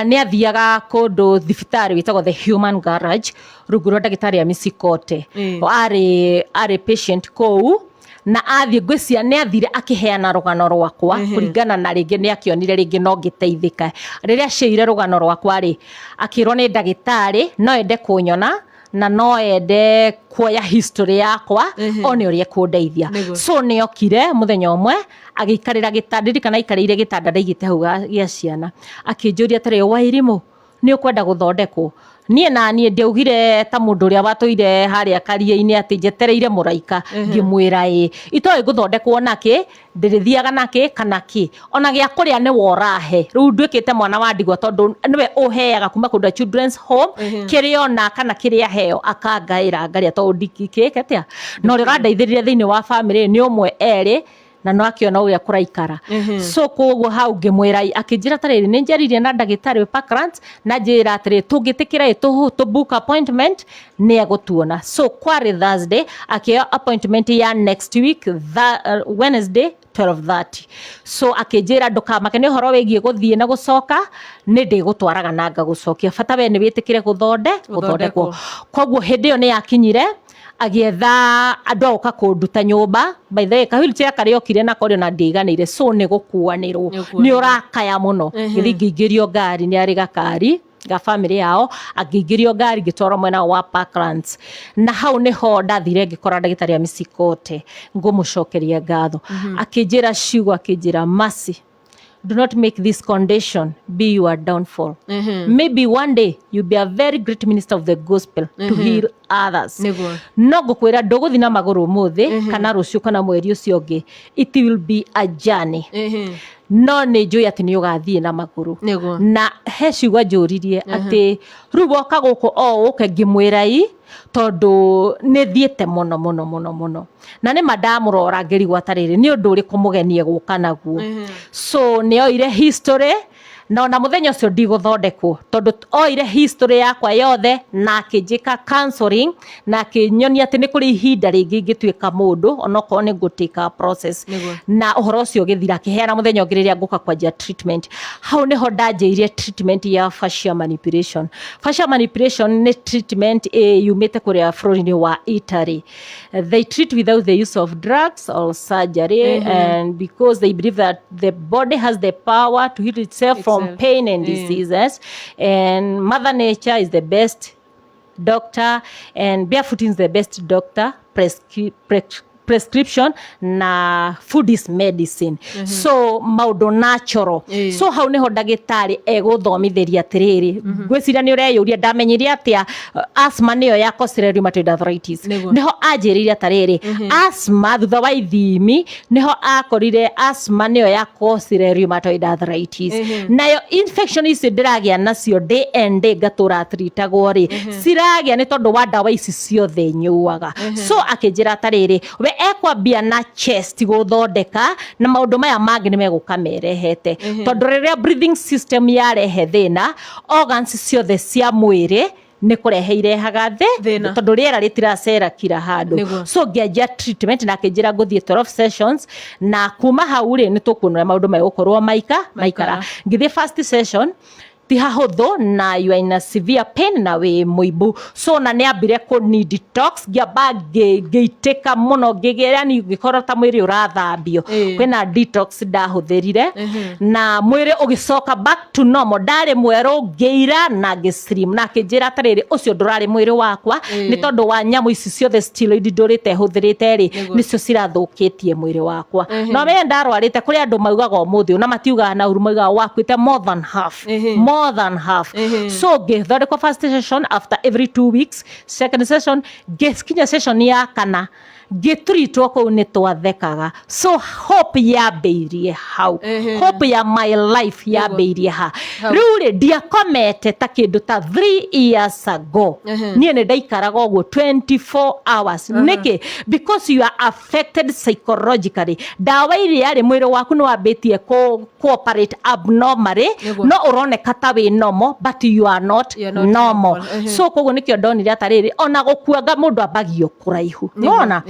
Nĩ athiaga kũndũ thibitarĩ wĩtagwo The Human Garage rungu rwa ndagĩtarĩ Amisi Kote. Arĩ patient kũu, na athiĩ ngwĩciria nĩ athire akĩheana rũgano rwakwa kũringana na rĩngĩ nĩ akĩonire rĩngĩ no ngĩteithĩka. Rĩrĩa aceire rũgano rwakwa rĩ, akĩrwo nĩ ndagĩtarĩ no ende kũnyona na no ende kuoya history yakwa one ũrĩa ekũndeithia. So nĩ okire mũthenya ũmwe agĩikarĩra gĩtanda, ndirikana aikarĩire gĩtanda ndaigĩte hau gĩa ciana, akĩnjũria atĩrĩ, Wairimũ nĩ ũkwenda gũthondekwo? Niĩ na niĩ ndiaugire ta mũndũ ũrĩa watũire harĩa karia-inĩ atĩ njetereire mũraika, ngĩmwĩra ĩ, itoĩ ngũthondekwo nakĩ, ndĩrĩthiaga nakĩ kana kĩ, ona gĩa kũrĩa nĩwe ũrahe. Rĩu nduĩkĩte mwana wa ndigwa tondũ nĩwe ũheaga kuma kũndũ children's home, kĩrĩa ona kana kĩrĩa heo akangaĩra ngarĩa tondũ ndingĩkĩka atĩa. Na ũrĩa ũrandeithĩrĩria thĩinĩ wa family nĩ ũmwe erĩ, na no akĩona ũrĩa kũraikara. So koguo hau ngĩmwĩra, akĩnjĩra tarĩrĩ, nĩ njaririe na ndagĩtarĩ wa Parklands, na njĩra atĩrĩ, tũngĩtĩkĩra ĩ, tũ book appointment, nĩ egũtuona. So kwarĩ Thursday, akĩoya appointment ya next week, Wednesday 12:30. So akĩnjĩra ndũkamake nĩ ũhoro wĩgiĩ gũthiĩ na gũcoka, nĩ ndĩgũtwaraga na ngagũcokia. Bata we nĩ wĩtĩkĩre gũthondekwo. Koguo hĩndĩ ĩyo nĩ yakinyire, agĩetha andũ a gũka kũnduta nyũmba. By the way, ka wheelchair karĩa okire nako rĩ, ona ndiaiganĩire, so nĩ gũkuanĩrwo. Nĩ ũrakaya mũno. Ngĩthiĩ ngĩingĩrio ngari, nĩ arĩ gakari ga family yao, angĩingĩrio ngari ngĩtwarwo mwena wa Parklands. Na hau nĩho ndathire ngĩkora ndagĩtarĩ Amisi Kote, ngũmũcokeria ngatho. Akĩnjĩra ciugo, akĩnjĩra Mercy, do not make this condition be your downfall. Maybe one day you'll be a very great minister of the gospel to heal others. No ngũkwĩra ndũgũthiĩ na magũrũ ũmũthĩ kana rũciũ kana mweri ũcio ũngĩ. It will be a journey. No nĩ njũĩ atĩ nĩ ũgathiĩ na magũrũ. Na he ciugo anjũririe atĩ rĩu woka gũkũ o ũke, ngĩmwĩra ĩ, tondũ nĩ thiĩte mũno mũno mũno mũno. Na nĩ ma ndamũrora ngĩrigwo atarĩrĩ nĩ ũndũ ũrĩkũ mũgeni egũka naguo. So nĩ oire history, na ona mũthenya ũcio ndigũthondekwo tondũ oire history yakwa yothe na akĩnjĩka counseling na akĩnyonia atĩ nĩ kũrĩ ihinda rĩngĩ ingĩtuĩka mũndũ onokorwo nĩ ngũ take a process. Na ũhoro ũcio ũgĩthira, akĩheana mũthenya ũngĩ rĩrĩa ngũka kwanjia treatment. Hau nĩho ndanjĩirie treatment ya fascia manipulation. Fascia manipulation nĩ treatment yumĩte kũrĩa bũrũri-inĩ wa Italy. They treat without the use of drugs or surgery, and because they believe that the body has the power to heal itself from pain and diseases, and Mother Nature is the best doctor, and barefooting is the best doctor prescription, na food is medicine. So maũndũ natural. So hau nĩho ndagĩtarĩ egũthomithĩria atĩrĩrĩ, ngwĩciria nĩ ũreyũria ndamenyire atĩa asthma nĩyo ya cause rheumatoid arthritis. Nĩho anjĩrĩire atarĩrĩ, asthma thutha wa ithimi nĩho akorire asthma nĩyo ya cause rheumatoid arthritis. Nayo infection icio ndĩragĩa nacio day and day ngatũra tritagwo rĩ, ciragĩa nĩ tondũ wa ndawa ici ciothe nyuaga. So akĩnjĩra atarĩrĩ, we Ekwambia na chest gũthondeka, na maũndũ maya mangĩ nĩ megũka merehete, tondũ rĩrĩa breathing system yarehe thĩna, organs ciothe cia mwĩrĩ nĩ kũrehe irehaga Thĩna. Tondũ rĩera rĩtiracera kira handũ. So ngĩanjia treatment na akĩnjĩra ngũthiĩ 12 sessions, na kuma hau rĩ, nĩ tũkuona ũrĩa maũndũ megũkorwo maika maikara. Ngĩthiĩ first session, ti hahũthũ, na you are in a severe pain na wĩ mũimbu, so na nĩ ambire kũni detox, ngĩamba ngĩitĩka mũno, ngĩgĩa, yani ngĩkorwo ta mwĩrĩ ũrathambio. Kwĩna detox ndahũthĩrire na mwĩrĩ ũgĩcoka back to normal. Ndarĩ mwerũ, ngĩira na ngĩslim, na akĩnjĩra atĩrĩrĩ, ũcio ndũrarĩ mwĩrĩ wakwa, nĩ tondũ wa nyamũ ici ciothe steroid ndũrĩte hũthĩrĩte rĩ, nĩcio cirathũkĩtie mwĩrĩ wakwa. No menye ndarwarĩte, kũrĩ andũ maugaga ũmũthĩ ũyũ, na matiugaga na ũru, maugaga wakuĩte more than half, more than half. So ngĩthondekwo first session after every 2 weeks, second session, ngĩkinya session ya kana ngĩtritwo kũu, nĩ twathekaga. So hope yambĩirie hau. Hope ya my life yambĩirie ha. Hau. Rĩu rĩ, ndiakomete ta kĩndũ ta 3 years ago. Niĩ nĩ ndaikaraga ũguo 24 hours. Nĩkĩ? Because you are affected psychologically. Ndawa iria rĩ, mwĩrĩ waku nĩ wambĩtie cooperate abnormally. No ũroneka ta wĩ normal, but you are not, You are not normal. normal. So koguo nĩkĩo ndonire atarĩrĩ, ona gũkuanga mũndũ ambagio kũraihu, nona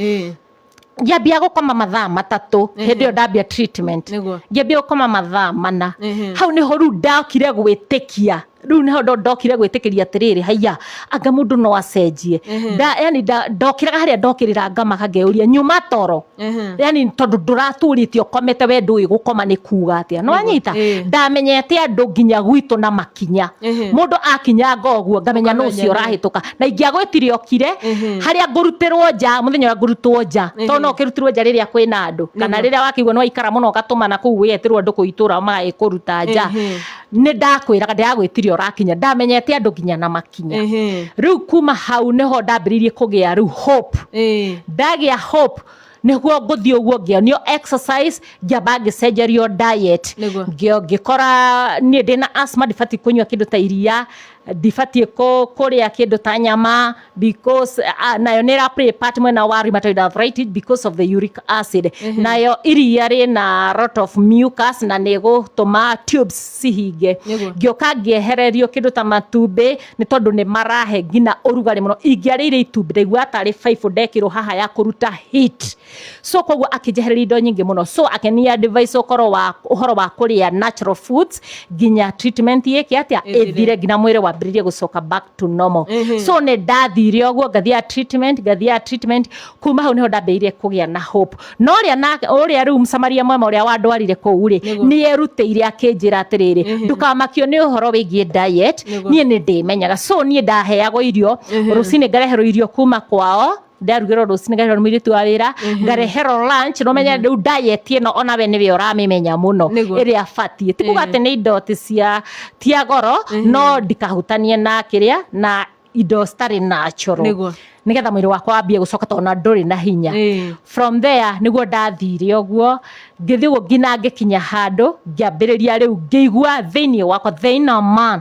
ngĩambia gũkoma mathaa 3 hĩndĩ ĩyo ndambia treatment. Ngĩambia gũkoma mathaa 4. Hau nĩho rĩu ndokire gwĩtĩkia, rĩu nĩho ndokire gwĩtĩkĩria atĩrĩrĩ, haiya, anga mũndũ no acenjie. Yani ndokĩraga harĩa ndokĩrĩra, ngamaka, ngeyũria nyuma toro, yani tondũ ndũratũrĩte ũkomete, we ndũĩ gũkoma nĩ kuga atĩa, no anyita. Ndamenyete andũ nginya gwitũ na makinya. Mũndũ akinyanga ũguo, ngamenya nũ Ũkamenya ũcio nũ. ũrahĩtũka, na ingĩagwĩtire okire harĩa ngũrutĩrwo nja mũthenya ũrĩa ngũrutwo nja, tondũ no ũkĩrutirwo nja rĩrĩa kwĩna andũ, kana rĩrĩa wakĩigua nĩ waikara mũno, ũgatũmana kũu wĩetĩrwo andũ kũu itũra magagĩkũruta nja. Nĩ ndakwĩraga ndĩragwĩtire ũrakinya, ndamenyete andũ nginya na makinya. Rĩu kuma hau nĩho ndambĩrĩirie kũgĩa rĩu hope. Ndagĩa hope, nĩguo ngũthiĩ ũguo ngĩonio exercise, ngĩamba ngĩcenjerio diet. Ngĩkora niĩ ndĩna asthma, ndibatiĩ kũnyua kĩndũ ta iria, ndibatiĩ kũrĩa kĩndũ ta nyama, because nayo nĩ ĩra play part mwena wa rheumatoid arthritis because of the uric acid. Nayo iria rĩna lot of mucus na nĩ ĩgũtũma tubes cihinge. Ngĩũka ngĩehererio kĩndũ ta matumbĩ, nĩ tondũ nĩ marahe nginya ũrugarĩ mũno. Ingĩarĩire itumbĩ, ndaiguaga tarĩ baibũ ndekĩrwo haha ya kũruta heat. So koguo akĩnjehereria indo nyingĩ mũno, so akĩnia advice ũkorwo wa ũhoro wa kũrĩa natural foods nginya treatment yĩke atĩa? Ĩthire. Ĩthire, nginya mwĩrĩ wambĩrĩrie gũcoka back to normal. So nĩ ndathire ũguo, ngathiaga treatment, ngathiaga treatment. Kuma hau nĩho ndambĩrĩirie kũgĩa na hope. No ũrĩa na ũrĩa rĩu Msamaria mwema ũrĩa wandwarire kũu rĩ, nĩ erutĩire akĩnjĩra atĩrĩrĩ, ndũkamakio nĩ ũhoro wĩgiĩ diet. Niĩ nĩ ndĩmenyaga, so niĩ ndaheagwo irio rũcinĩ, ngareherwo irio kuma kwao, ndarugĩrwo rũcinĩ, ngareherwo nĩ mũirĩtu wa wĩra, ngareherwo lunch. No menya rĩu diet ĩno onawe nĩwe ũramĩmenya mũno ĩrĩa batiĩ. Ti kuga atĩ nĩ indo ti cia tia goro, no ndikahutanie na kĩrĩa na indo citarĩ natural, nĩgetha mwĩrĩ wakwa wambie gũcoka, tondũ ona ndũrĩ na hinya. From there nĩguo ndathire ũguo, ngĩthiĩ ũguo nginya ngĩkinya handũ ngĩambĩrĩria rĩu ngĩigua thĩinĩ wakwa, thĩinĩ man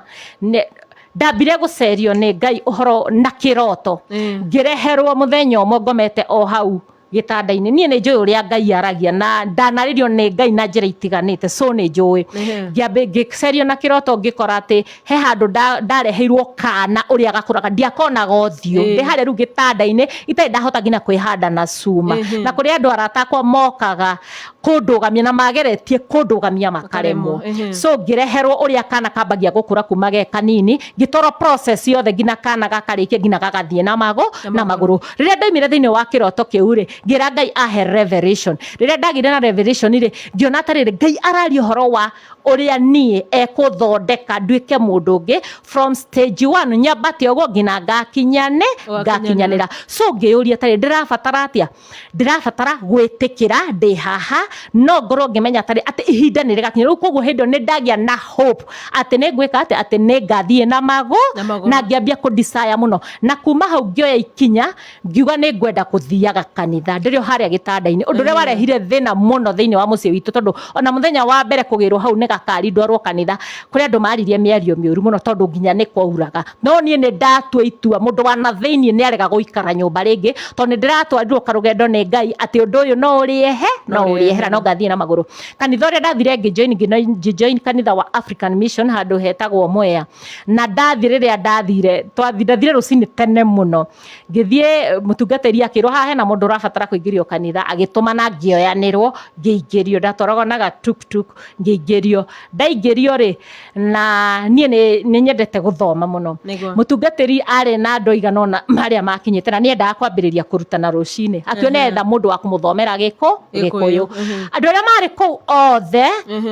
ndambire gũcerio nĩ Ngai ũhoro na kĩroto. Ngĩreherwo mũthenya ũmwe ngomete o hau gĩtanda-inĩ. Niĩ nĩ njũĩ ũrĩa Ngai aragia, na ndanarĩrio nĩ Ngai na njĩra itiganĩte, so nĩ njũĩ. Ngĩcerio na kĩroto, ngĩkora atĩ he handũ ndareheirwo kana ũrĩa gakũraga, ndiakonaga ũthiũ. Ndĩ harĩa rĩu gĩtanda-inĩ, itarĩ ndahota nginya kwĩhanda na cuma, na kũrĩ andũ arata akwa mokaga kũndũgamia na mageretie kũndũgamia makaremwo. So ngĩreherwo ũrĩa kana kambagia gũkũra kuma ge kanini, ngĩtwarwo process yothe nginya kana gakarĩkia, nginya gagathiĩ na mago na magũrũ. Rĩrĩa ndaumire thĩinĩ wa kĩroto kĩu rĩ, ngĩra Ngai ahe revelation. Rĩrĩa ndagĩire na revelation rĩ, ngĩona atĩrĩrĩ, Ngai araria ũhoro wa ũrĩa niĩ ekũthondeka nduĩke mũndũ ũngĩ from stage one, nyambate ũguo nginya ngakinyane Ũgakinyanĩra. Ngakinyanĩra. So ngĩyũria atarĩ, ndĩrabatara atĩa? Ndĩrabatara gwĩtĩkĩra ndĩ haha, no ngorwo ngĩmenya atarĩ atĩ ihinda nĩ rĩgakinya. Rĩu koguo hĩndĩ ĩyo nĩ ndagĩa na hope atĩ nĩ ngwĩka atĩ nĩ ngathiĩ na magũ Na magũrũ. Na ngĩambia kũ desire mũno, na kuma hau ngĩoya ikinya, ngiuga nĩ ngwenda gũthiaga kanitha. Kanitha ndĩrĩ o harĩa gĩtanda-inĩ, ũndũ ũrĩa warehire thĩna mũno thĩinĩ wa mũciĩ witũ, tondũ ona mũthenya wa mbere kũgĩrwo hau nĩ gakari ndwarwo kanitha, kũrĩ andũ maririe mĩario mĩũru mũno tondũ nginya nĩ kwauraga. No niĩ nĩ ndatua itua, mũndũ wa na thĩinĩ nĩ arega gũikara nyũmba rĩngĩ, tondũ nĩ ndĩratwarirwo karũgendo nĩ Ngai atĩ ũndũ ũyũ no ũrĩehe, no ũrĩehera, no ngathiĩ na magũrũ. Kanitha ũrĩa ndathire ngĩjoin kanitha wa African Mission handũ hetagwo Mwea. Na ndathiĩ, rĩrĩa ndathire, ndathire rũcinĩ tene mũno, ngĩthiĩ mũtungatĩri akĩrwo haha hena mũndũ ũrabatara kũingĩrio kanitha, agĩtũmana ngĩoyanĩrwo ngĩingĩrio, ndatwaragwo na ga tuktuk ngĩingĩrio. Ndaingĩrio rĩ, na niĩ nĩ nyendete gũthoma mũno. Mũtungatĩri arĩ na andũ aigana ũna arĩa makinyĩte na nĩendaga kwambĩrĩria kũrutana rũcinĩ, akiona etha mũndũ wa kũmũthomera Gĩkũyũ. Andũ arĩa marĩ kũu othe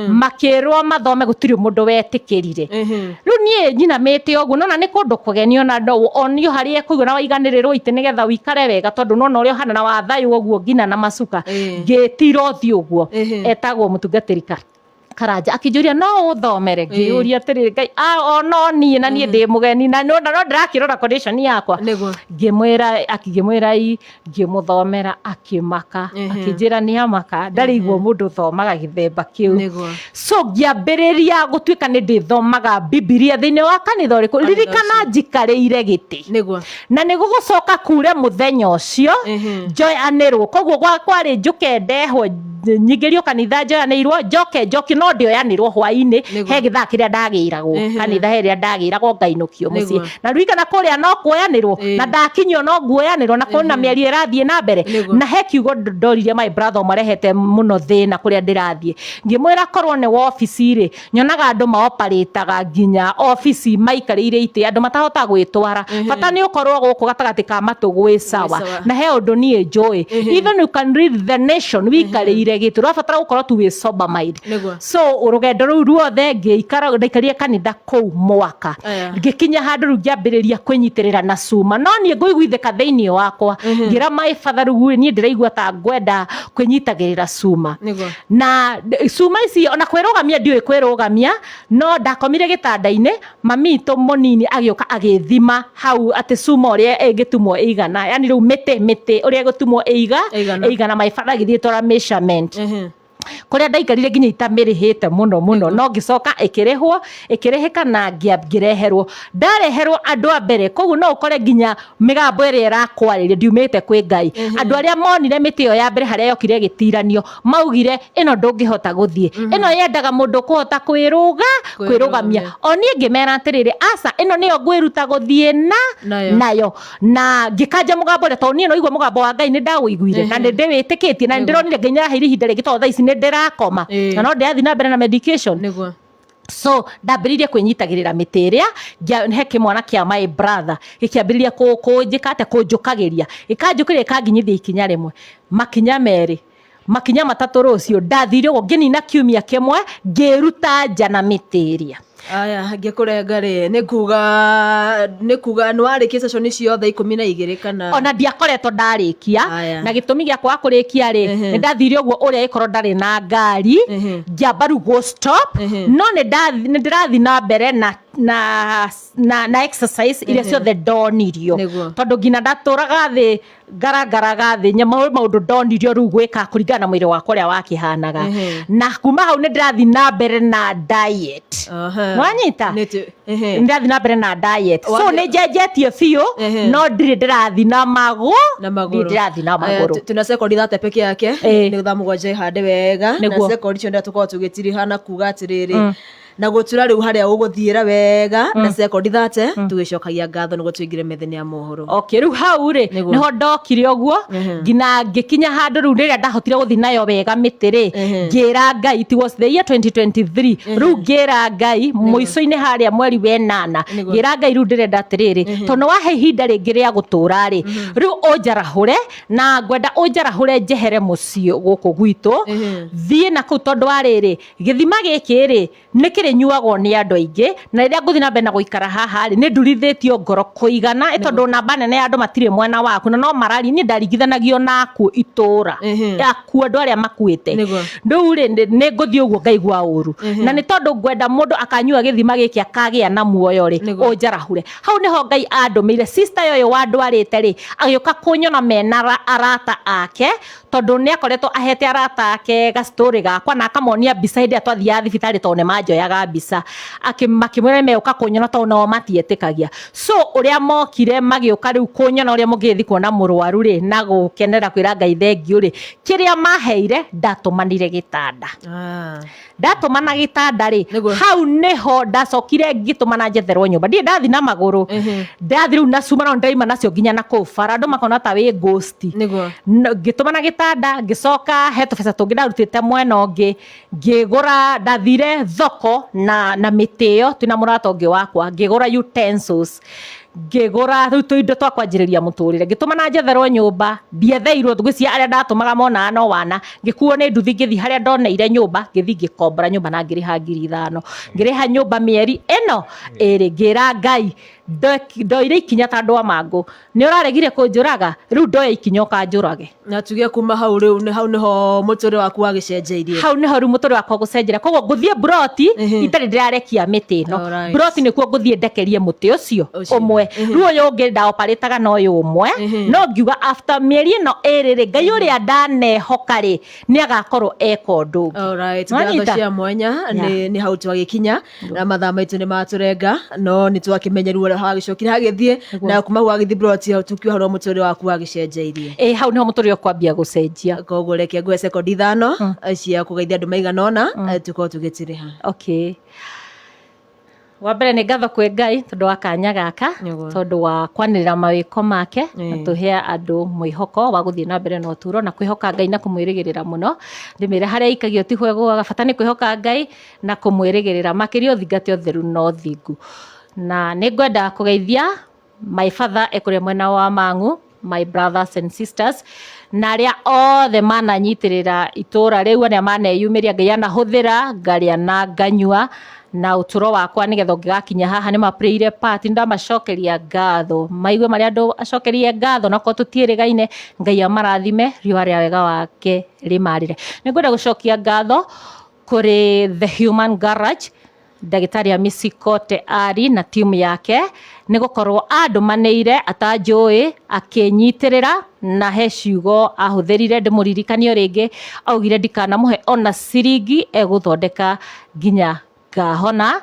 makĩrwo mathome, gũtirĩ mũndũ wetĩkĩrire. Rĩu niĩ nyinamĩte ũguo, nona nĩ kũndũ kũgeni, ona onio harĩa ekũigua na waiganĩrĩrwo itĩ nĩgetha ũikare wega, tondũ nona ũrĩa ũhana na wathayũ ũguo nginya na macuka, ngĩtira ũthiũ ũguo. Etagwo mũtungatĩri Karanja, akĩnjũria no ũthomere, ngĩyũria atĩrĩrĩ Ngai, o no niĩ na niĩ ndĩ mũgeni na no ndĩrakĩrora condition yakwa. Ngĩmwĩra, akĩmwĩra i ngĩmũthomera akĩmaka, akĩnjĩra nĩ amaka ndarĩ igua mũndũ ũthomaga gĩthemba kĩu. So ngĩambĩrĩria gũtuĩka nĩ ndĩthomaga Bibilia thĩinĩ wa kanitha ũrĩkũ, ririkana njikarĩire gĩtĩ na nĩ gũgũcoka kure mũthenya ũcio njoyanĩrwo, koguo kwarĩ njũke ndehwo nyingĩrio kanitha njoyanĩirwo, njoke njoki no ndĩoyanĩrwo hwainĩ he gĩthaa kĩrĩa ndagĩragwo kanitha, he rĩrĩa ndagĩragwo ngainũkio mũciĩ, na ririkana kũrĩa no kuoyanĩrwo, na ndakinyio no nguoyanĩrwo, na kwĩna mĩario ĩrathiĩ na mbere. Na he kiugo ndoririe my brother ũmwe arehete mũno thĩna kũrĩa ndĩrathiĩ, ngĩmwĩra korwo nĩ wobici rĩ, nyonaga andũ maoparĩtaga nginya obici maikarĩire itĩ, andũ matahotaga gwĩtwara, bata nĩ ũkorwo gũkũ gatagatĩ ka matũ gwĩ sawa. Na he ũndũ niĩ njũĩ, even you can read the nation wikarĩire gĩtĩ, ũrabatara gũkorwo tu wĩ sober mind. So rũgendo rũu ruothe ngĩikara, ndaikarire kanitha kũu mwaka, ngĩkinya handũ rĩu ngĩambĩrĩria kwĩnyitĩrĩra na cuma, no niĩ ngũiguithĩka thĩinĩ wakwa, ngĩra my father rĩu niĩ ndĩraigua ta ngwenda kwĩnyitagĩrĩra cuma. Na cuma ici ona kwĩrũgamia ndiũĩ kwĩrũgamia, no ndakomire gĩtanda-inĩ, mami itũ mũnini agĩũka agĩthima hau atĩ cuma ũrĩa ĩngĩtumwo ĩigana, yani rĩu mĩtĩ ũrĩa ĩgũtumwo ĩigana. My father agĩthiĩ twara measurement kũrĩa ndaikarire nginya itamĩrĩhĩte mũno mũno, no ngĩcoka ĩkĩrĩhwo, ĩkĩrĩhĩka na ngĩreherwo, ndareherwo andũ a mbere. Koguo no ũkore nginya mĩgambo ĩrĩa ĩrakwarĩria ndiumĩte kwĩ Ngai. Andũ arĩa monire mĩtĩ ĩyo ya mbere harĩa yokire ĩgĩtiranio maugire ĩno ndũngĩhota gũthiĩ, ĩno yendaga mũndũ ũkũhota kwĩrũgamia. O niĩ ngĩmera atĩrĩrĩ, aca, ĩno nĩyo ngwĩruta gũthiĩ na nayo, na ngĩkanja mũgambo ũrĩa, tondũ niĩ no igua mũgambo wa Ngai nĩ ndawũiguire na nĩ ndĩwĩtĩkĩtie na nĩ ndĩronire Ngai nĩaraheire ihinda rĩngĩ, tondũ thaa ici nĩ ndĩrakoma na no ndĩrathiĩ na mbere na medication. So ndambĩrĩirie kwĩnyitagĩrĩra mĩtĩ ĩrĩa, he kĩmwana kĩa my brother gĩkĩambĩrĩria kũnjĩka atĩa, kũnjũkagĩria, gĩkanjũkĩria, gĩkanginyithia ikinya rĩmwe, makinya merĩ, makinya matatũ. Rũciũ ndathire ũguo ngĩnina kiumia kĩmwe ngĩruta nja na mĩtĩ ĩrĩa. Aya, ngĩkũrenga rĩ, nĩ kuga nĩ warĩkia session ciothe 12 kana? Ona ndiakoretwo ndarĩkia. Na gĩtũmi gĩa kwaga kũrĩkia rĩ, nĩ ndathire ũguo ũrĩa ĩkorwo ndarĩ na ngari, ngĩamba rĩu gũ stop, no nĩ ndĩrathiĩ na mbere na exercise iria ciothe ndonirio, tondũ nginya ndatũraga thĩ ngarangaraga thĩ maũndũ ndonirio rĩu gwĩka kũringana na mwĩrĩ wakwa ũrĩa wakĩhanaga. Na kuma hau nĩ ndĩrathiĩ na mbere na diet. Nĩwanyita? Ndĩrathiĩ na mbere na diet, so nĩ njenjetie biũ, no ndirĩ ndĩrathiĩ na magũ na magũrũ. Ndirĩ ndĩrathiĩ na magũrũ. Tuna sekondi 30 peke yake, nĩ thaa 7 ihande wega, na sekondi icio ndĩrenda tũkorwo tũgĩtiriha na kuga atĩrĩrĩ na gũtura rĩu harĩa ũgũthiĩra wega na sekondi 30, tũgĩcokagia ngatho nĩguo tũingĩre methene ya mohoro. Okay, rĩu hau rĩ, nĩho ndokire ũguo nginya ngĩkinya handũ rĩu rĩrĩa ndahotire gũthiĩ nayo wega mĩtĩ rĩ, ngĩra Ngai, it was the year 2023, rĩu ngĩra Ngai mũico-inĩ harĩa mweri wa ĩnana, ngĩra Ngai rĩu ndĩrenda atĩrĩrĩ, tondũ nĩ wahe ihinda rĩngĩ rĩa gũtũra rĩ, rĩu ũnjarahũre, na ngwenda ũnjarahũre njehere mũciĩ gũkũ gwitũ, thiĩ na kũu, tondũ wa rĩrĩ gĩthima gĩkĩ rĩ nĩ kĩrĩ Rĩkĩrĩnyuagwo nĩ andũ aingĩ, na rĩrĩa ngũthiĩ na mbere na gũikara haha rĩ, nĩ ndurithĩtio ngoro kũigana, ĩ tondũ namba nene ya andũ matirĩ mwena waku na no marari. Niĩ ndaringithanagio na akuũ itũra, akuũ, andũ arĩa makuĩte. Rĩu rĩ, nĩ ngũthiĩ ũguo ngaigua ũru, na nĩ tondũ ngwenda mũndũ akanyua gĩthima gĩkĩ akagĩa na muoyo rĩ, ũnjarahũre. Hau nĩho Ngai andũmĩire sister ũyũ wandwarĩte rĩ, agĩũka kũnyona mena arata ake, tondũ nĩ akoretwo ahete arata ake gastory gakwa na akamonia mbica hĩndĩ ĩrĩa twathiaga thibitarĩ, tondũ nĩ manjoyaga mbica. Makĩmwĩra nĩ megũka kũnyona, tondũ nao matietĩkagia. So ũrĩa mokire magĩũka rĩu kũnyona, ũrĩa mũngĩgĩthiĩ kuona mũrwaru rĩ na gũkenera kwĩra Ngai thengiũ rĩ, kĩrĩa maheire, ndatũmanire gĩtanda. Ndatũmana gĩtanda rĩ, hau nĩho ndacokire ngĩtũmana njetherwo nyũmba. Ndirĩ ndathi na magũrũ, ndathi rĩu na cuma, no ndaima nacio nginya na kũu bara, andũ makona ta wĩ ghost. Ngĩtũmana gĩtanda, ngĩcoka he tũbeca tũngĩ ndarutĩte mwena ũngĩ, ngĩgũra. Ndathire thoko na mĩtĩ ĩyo twĩna mũrata ũngĩ wakwa, ngĩgũra utensils, ngĩgũra rĩu tũindo twa kwanjĩrĩria mũtũrĩre. Ngĩtũmana njetherwo nyũmba, ndietheirwo. Ngwĩciria arĩa ndatũmaga monaga no wana. Ngĩkuo nĩ nduthi, ngĩthiĩ harĩa ndoneire nyũmba, ngĩthiĩ ngĩkombora nyũmba na ngĩrĩha 5,000. Ngĩrĩha nyũmba mĩeri ĩno ĩrĩ. Ngĩra Ngai, ndoire ikinya ta andũ a mangũ, nĩ ũraregire kũnjũraga, rĩu ndoya ikinya ũkanjũrage. Na tuge kuma hau rĩu nĩ hau nĩho mũtũrĩre waku wagĩcenjeirie? Hau nĩho rĩu mũtũrĩre wakwa gũcenjera. Koguo ngũthiĩ mburoti itarĩ ndĩrarekia mĩtĩ ĩno. Mburoti nĩkuo ngũthiĩ ndekerie mũtĩ ũcio ũmwe. Rĩu ũyũ ũngĩ ndaoparĩtaga na ũyũ ũmwe, no ngiuga after mĩeri ĩno ĩrĩ rĩ, Ngai ũrĩa ndanehoka rĩ, nĩ agakorwo eka ũndũ ũngĩ. Alright, ngatho Nwanyita? cia mwanya. Nĩ hau twagĩkinya na mathaa maitũ nĩ matũrenga, no nĩ twakĩmenya rĩu ũrĩa hagĩcokire hagĩthiĩ na kuma hau wagĩthiĩ broti, hau tukiuga hau no mũtũrĩre waku wagĩcenjeirie. Ĩ, hau nĩho mũtũrĩre ũkwambia gũcenjia. Koguo reke nguhe sekondi 5 cia kũgeithia andũ maigana ũna, tũkorwo tũgĩtirĩha. Okay, wa mbere nĩ ngatho kwĩ Ngai tondũ wa kanya gaka, tondũ wa kwanĩrĩra mawĩko make na tũhe andũ mwĩhoko wa gũthiĩ na mbere na ũtũũro na kwĩhoka Ngai na kũmwĩrĩgĩrĩra mũno. Ndĩmĩre harĩa aikagio ti hwegũaga, bata nĩ kwĩhoka Ngai na kũmwĩrĩgĩrĩra makĩria, ũthingate ũtheru na ũthingu. Na nĩ ngwenda kũgeithia my father ekũrĩa mwena wa Mang'u, my brothers and sisters, na arĩa othe mananyitĩrĩra itũra rĩu, arĩa maneyumĩria. Ngai anahũthĩra ngarĩa na nganyua na ũtũro wakwa nĩgetha ũngĩgakinya haha. Nĩ maplayire part, nĩndamacokeria ngatho, maigue marĩa andũ acokerie ngatho. Na korwo tũtiĩrĩgaine, Ngai amarathime, riũa rĩa wega wake rĩmarĩre. Nĩ ngwenda gũcokia ngatho kũrĩ The Human Garage, ndagĩtarĩ Amisi Kote ari na timu yake, nĩ gũkorwo andũmanĩire atanjũĩ, akĩnyitĩrĩra na he ciugo ahũthĩrire ndĩmũririkanie o rĩngĩ. Augire ndikanamũhe ona ciringi, egũthondeka nginya ngahona.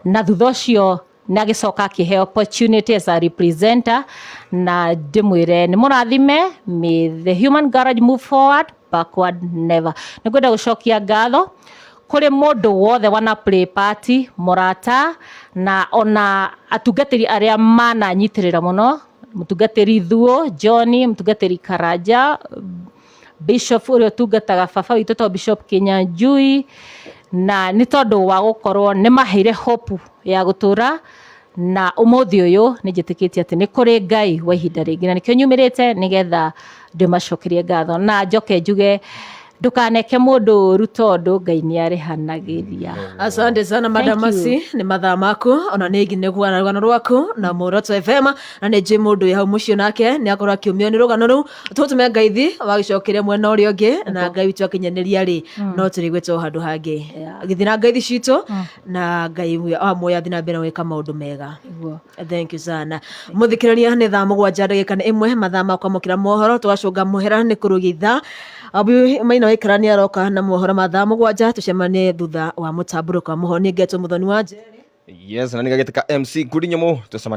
Na thutha ũcio na agĩcoka akĩhe opportunity as a representer, na ndĩmwĩre nĩ mũrathime. May The Human Garage move forward, backward never. Nĩ ngwenda gũcokia ngatho kũrĩ mũndũ wothe wana play party, mũrata na ona atungatĩri arĩa mananyitĩrĩra mũno, mũtungatĩri Thuo John, mũtungatĩri Karanja, bishop ũrĩa ũtungataga baba witũ to Bishop Kinyanjui, na nĩ tondũ wa gũkorwo nĩ maheire hope ya gũtũra. Na ũmũthĩ ũyũ nĩ njĩtĩkĩtie atĩ nĩ kũrĩ Ngai wa ihinda rĩngĩ, na nĩkĩo nyumĩrĩte nĩgetha ndĩmacokerie ngatho na njoke njuge ndũkaneke mũndũ ũru, tondũ Ngai nĩ arĩhanagĩria. Asante sana, Madam. Thank you. Mercy, nĩ mathaa maku ona nĩ ngi nĩ rũgano rwaku na Muoroto FM, na nĩ njũĩ mũndũ wĩ hau mũciĩ nake nĩ akorwo akĩũmio nĩ rũgano rũu. Tũtũme ngaithi wagĩcokeria mwena ũrĩa ũngĩ, na Ngai witũ akinyanĩria rĩ, no tũrĩgwĩtwo handũ hangĩ. Gĩthiĩ na ngaithi citũ, na Ngai wa muoyo athiĩ na mbere gwĩka maũndũ mega. Thank you sana. Mũthikĩrĩria, nĩ thaa 7:01, mathaa ma kwamũkĩra mohoro. Tũgacũnga mũhera nĩ kũrũgia ithaa. Abu Maina Waikara nĩ aroka na mohoro ma thaa 7. Tũcemanie thutha wa mũtambũrũko wa mohoro. Nĩ ngetwo Mũthoni wa Njeri. Yes, na nĩ gagĩtĩka MC Ngudi Nyũmũ, tũcemanie.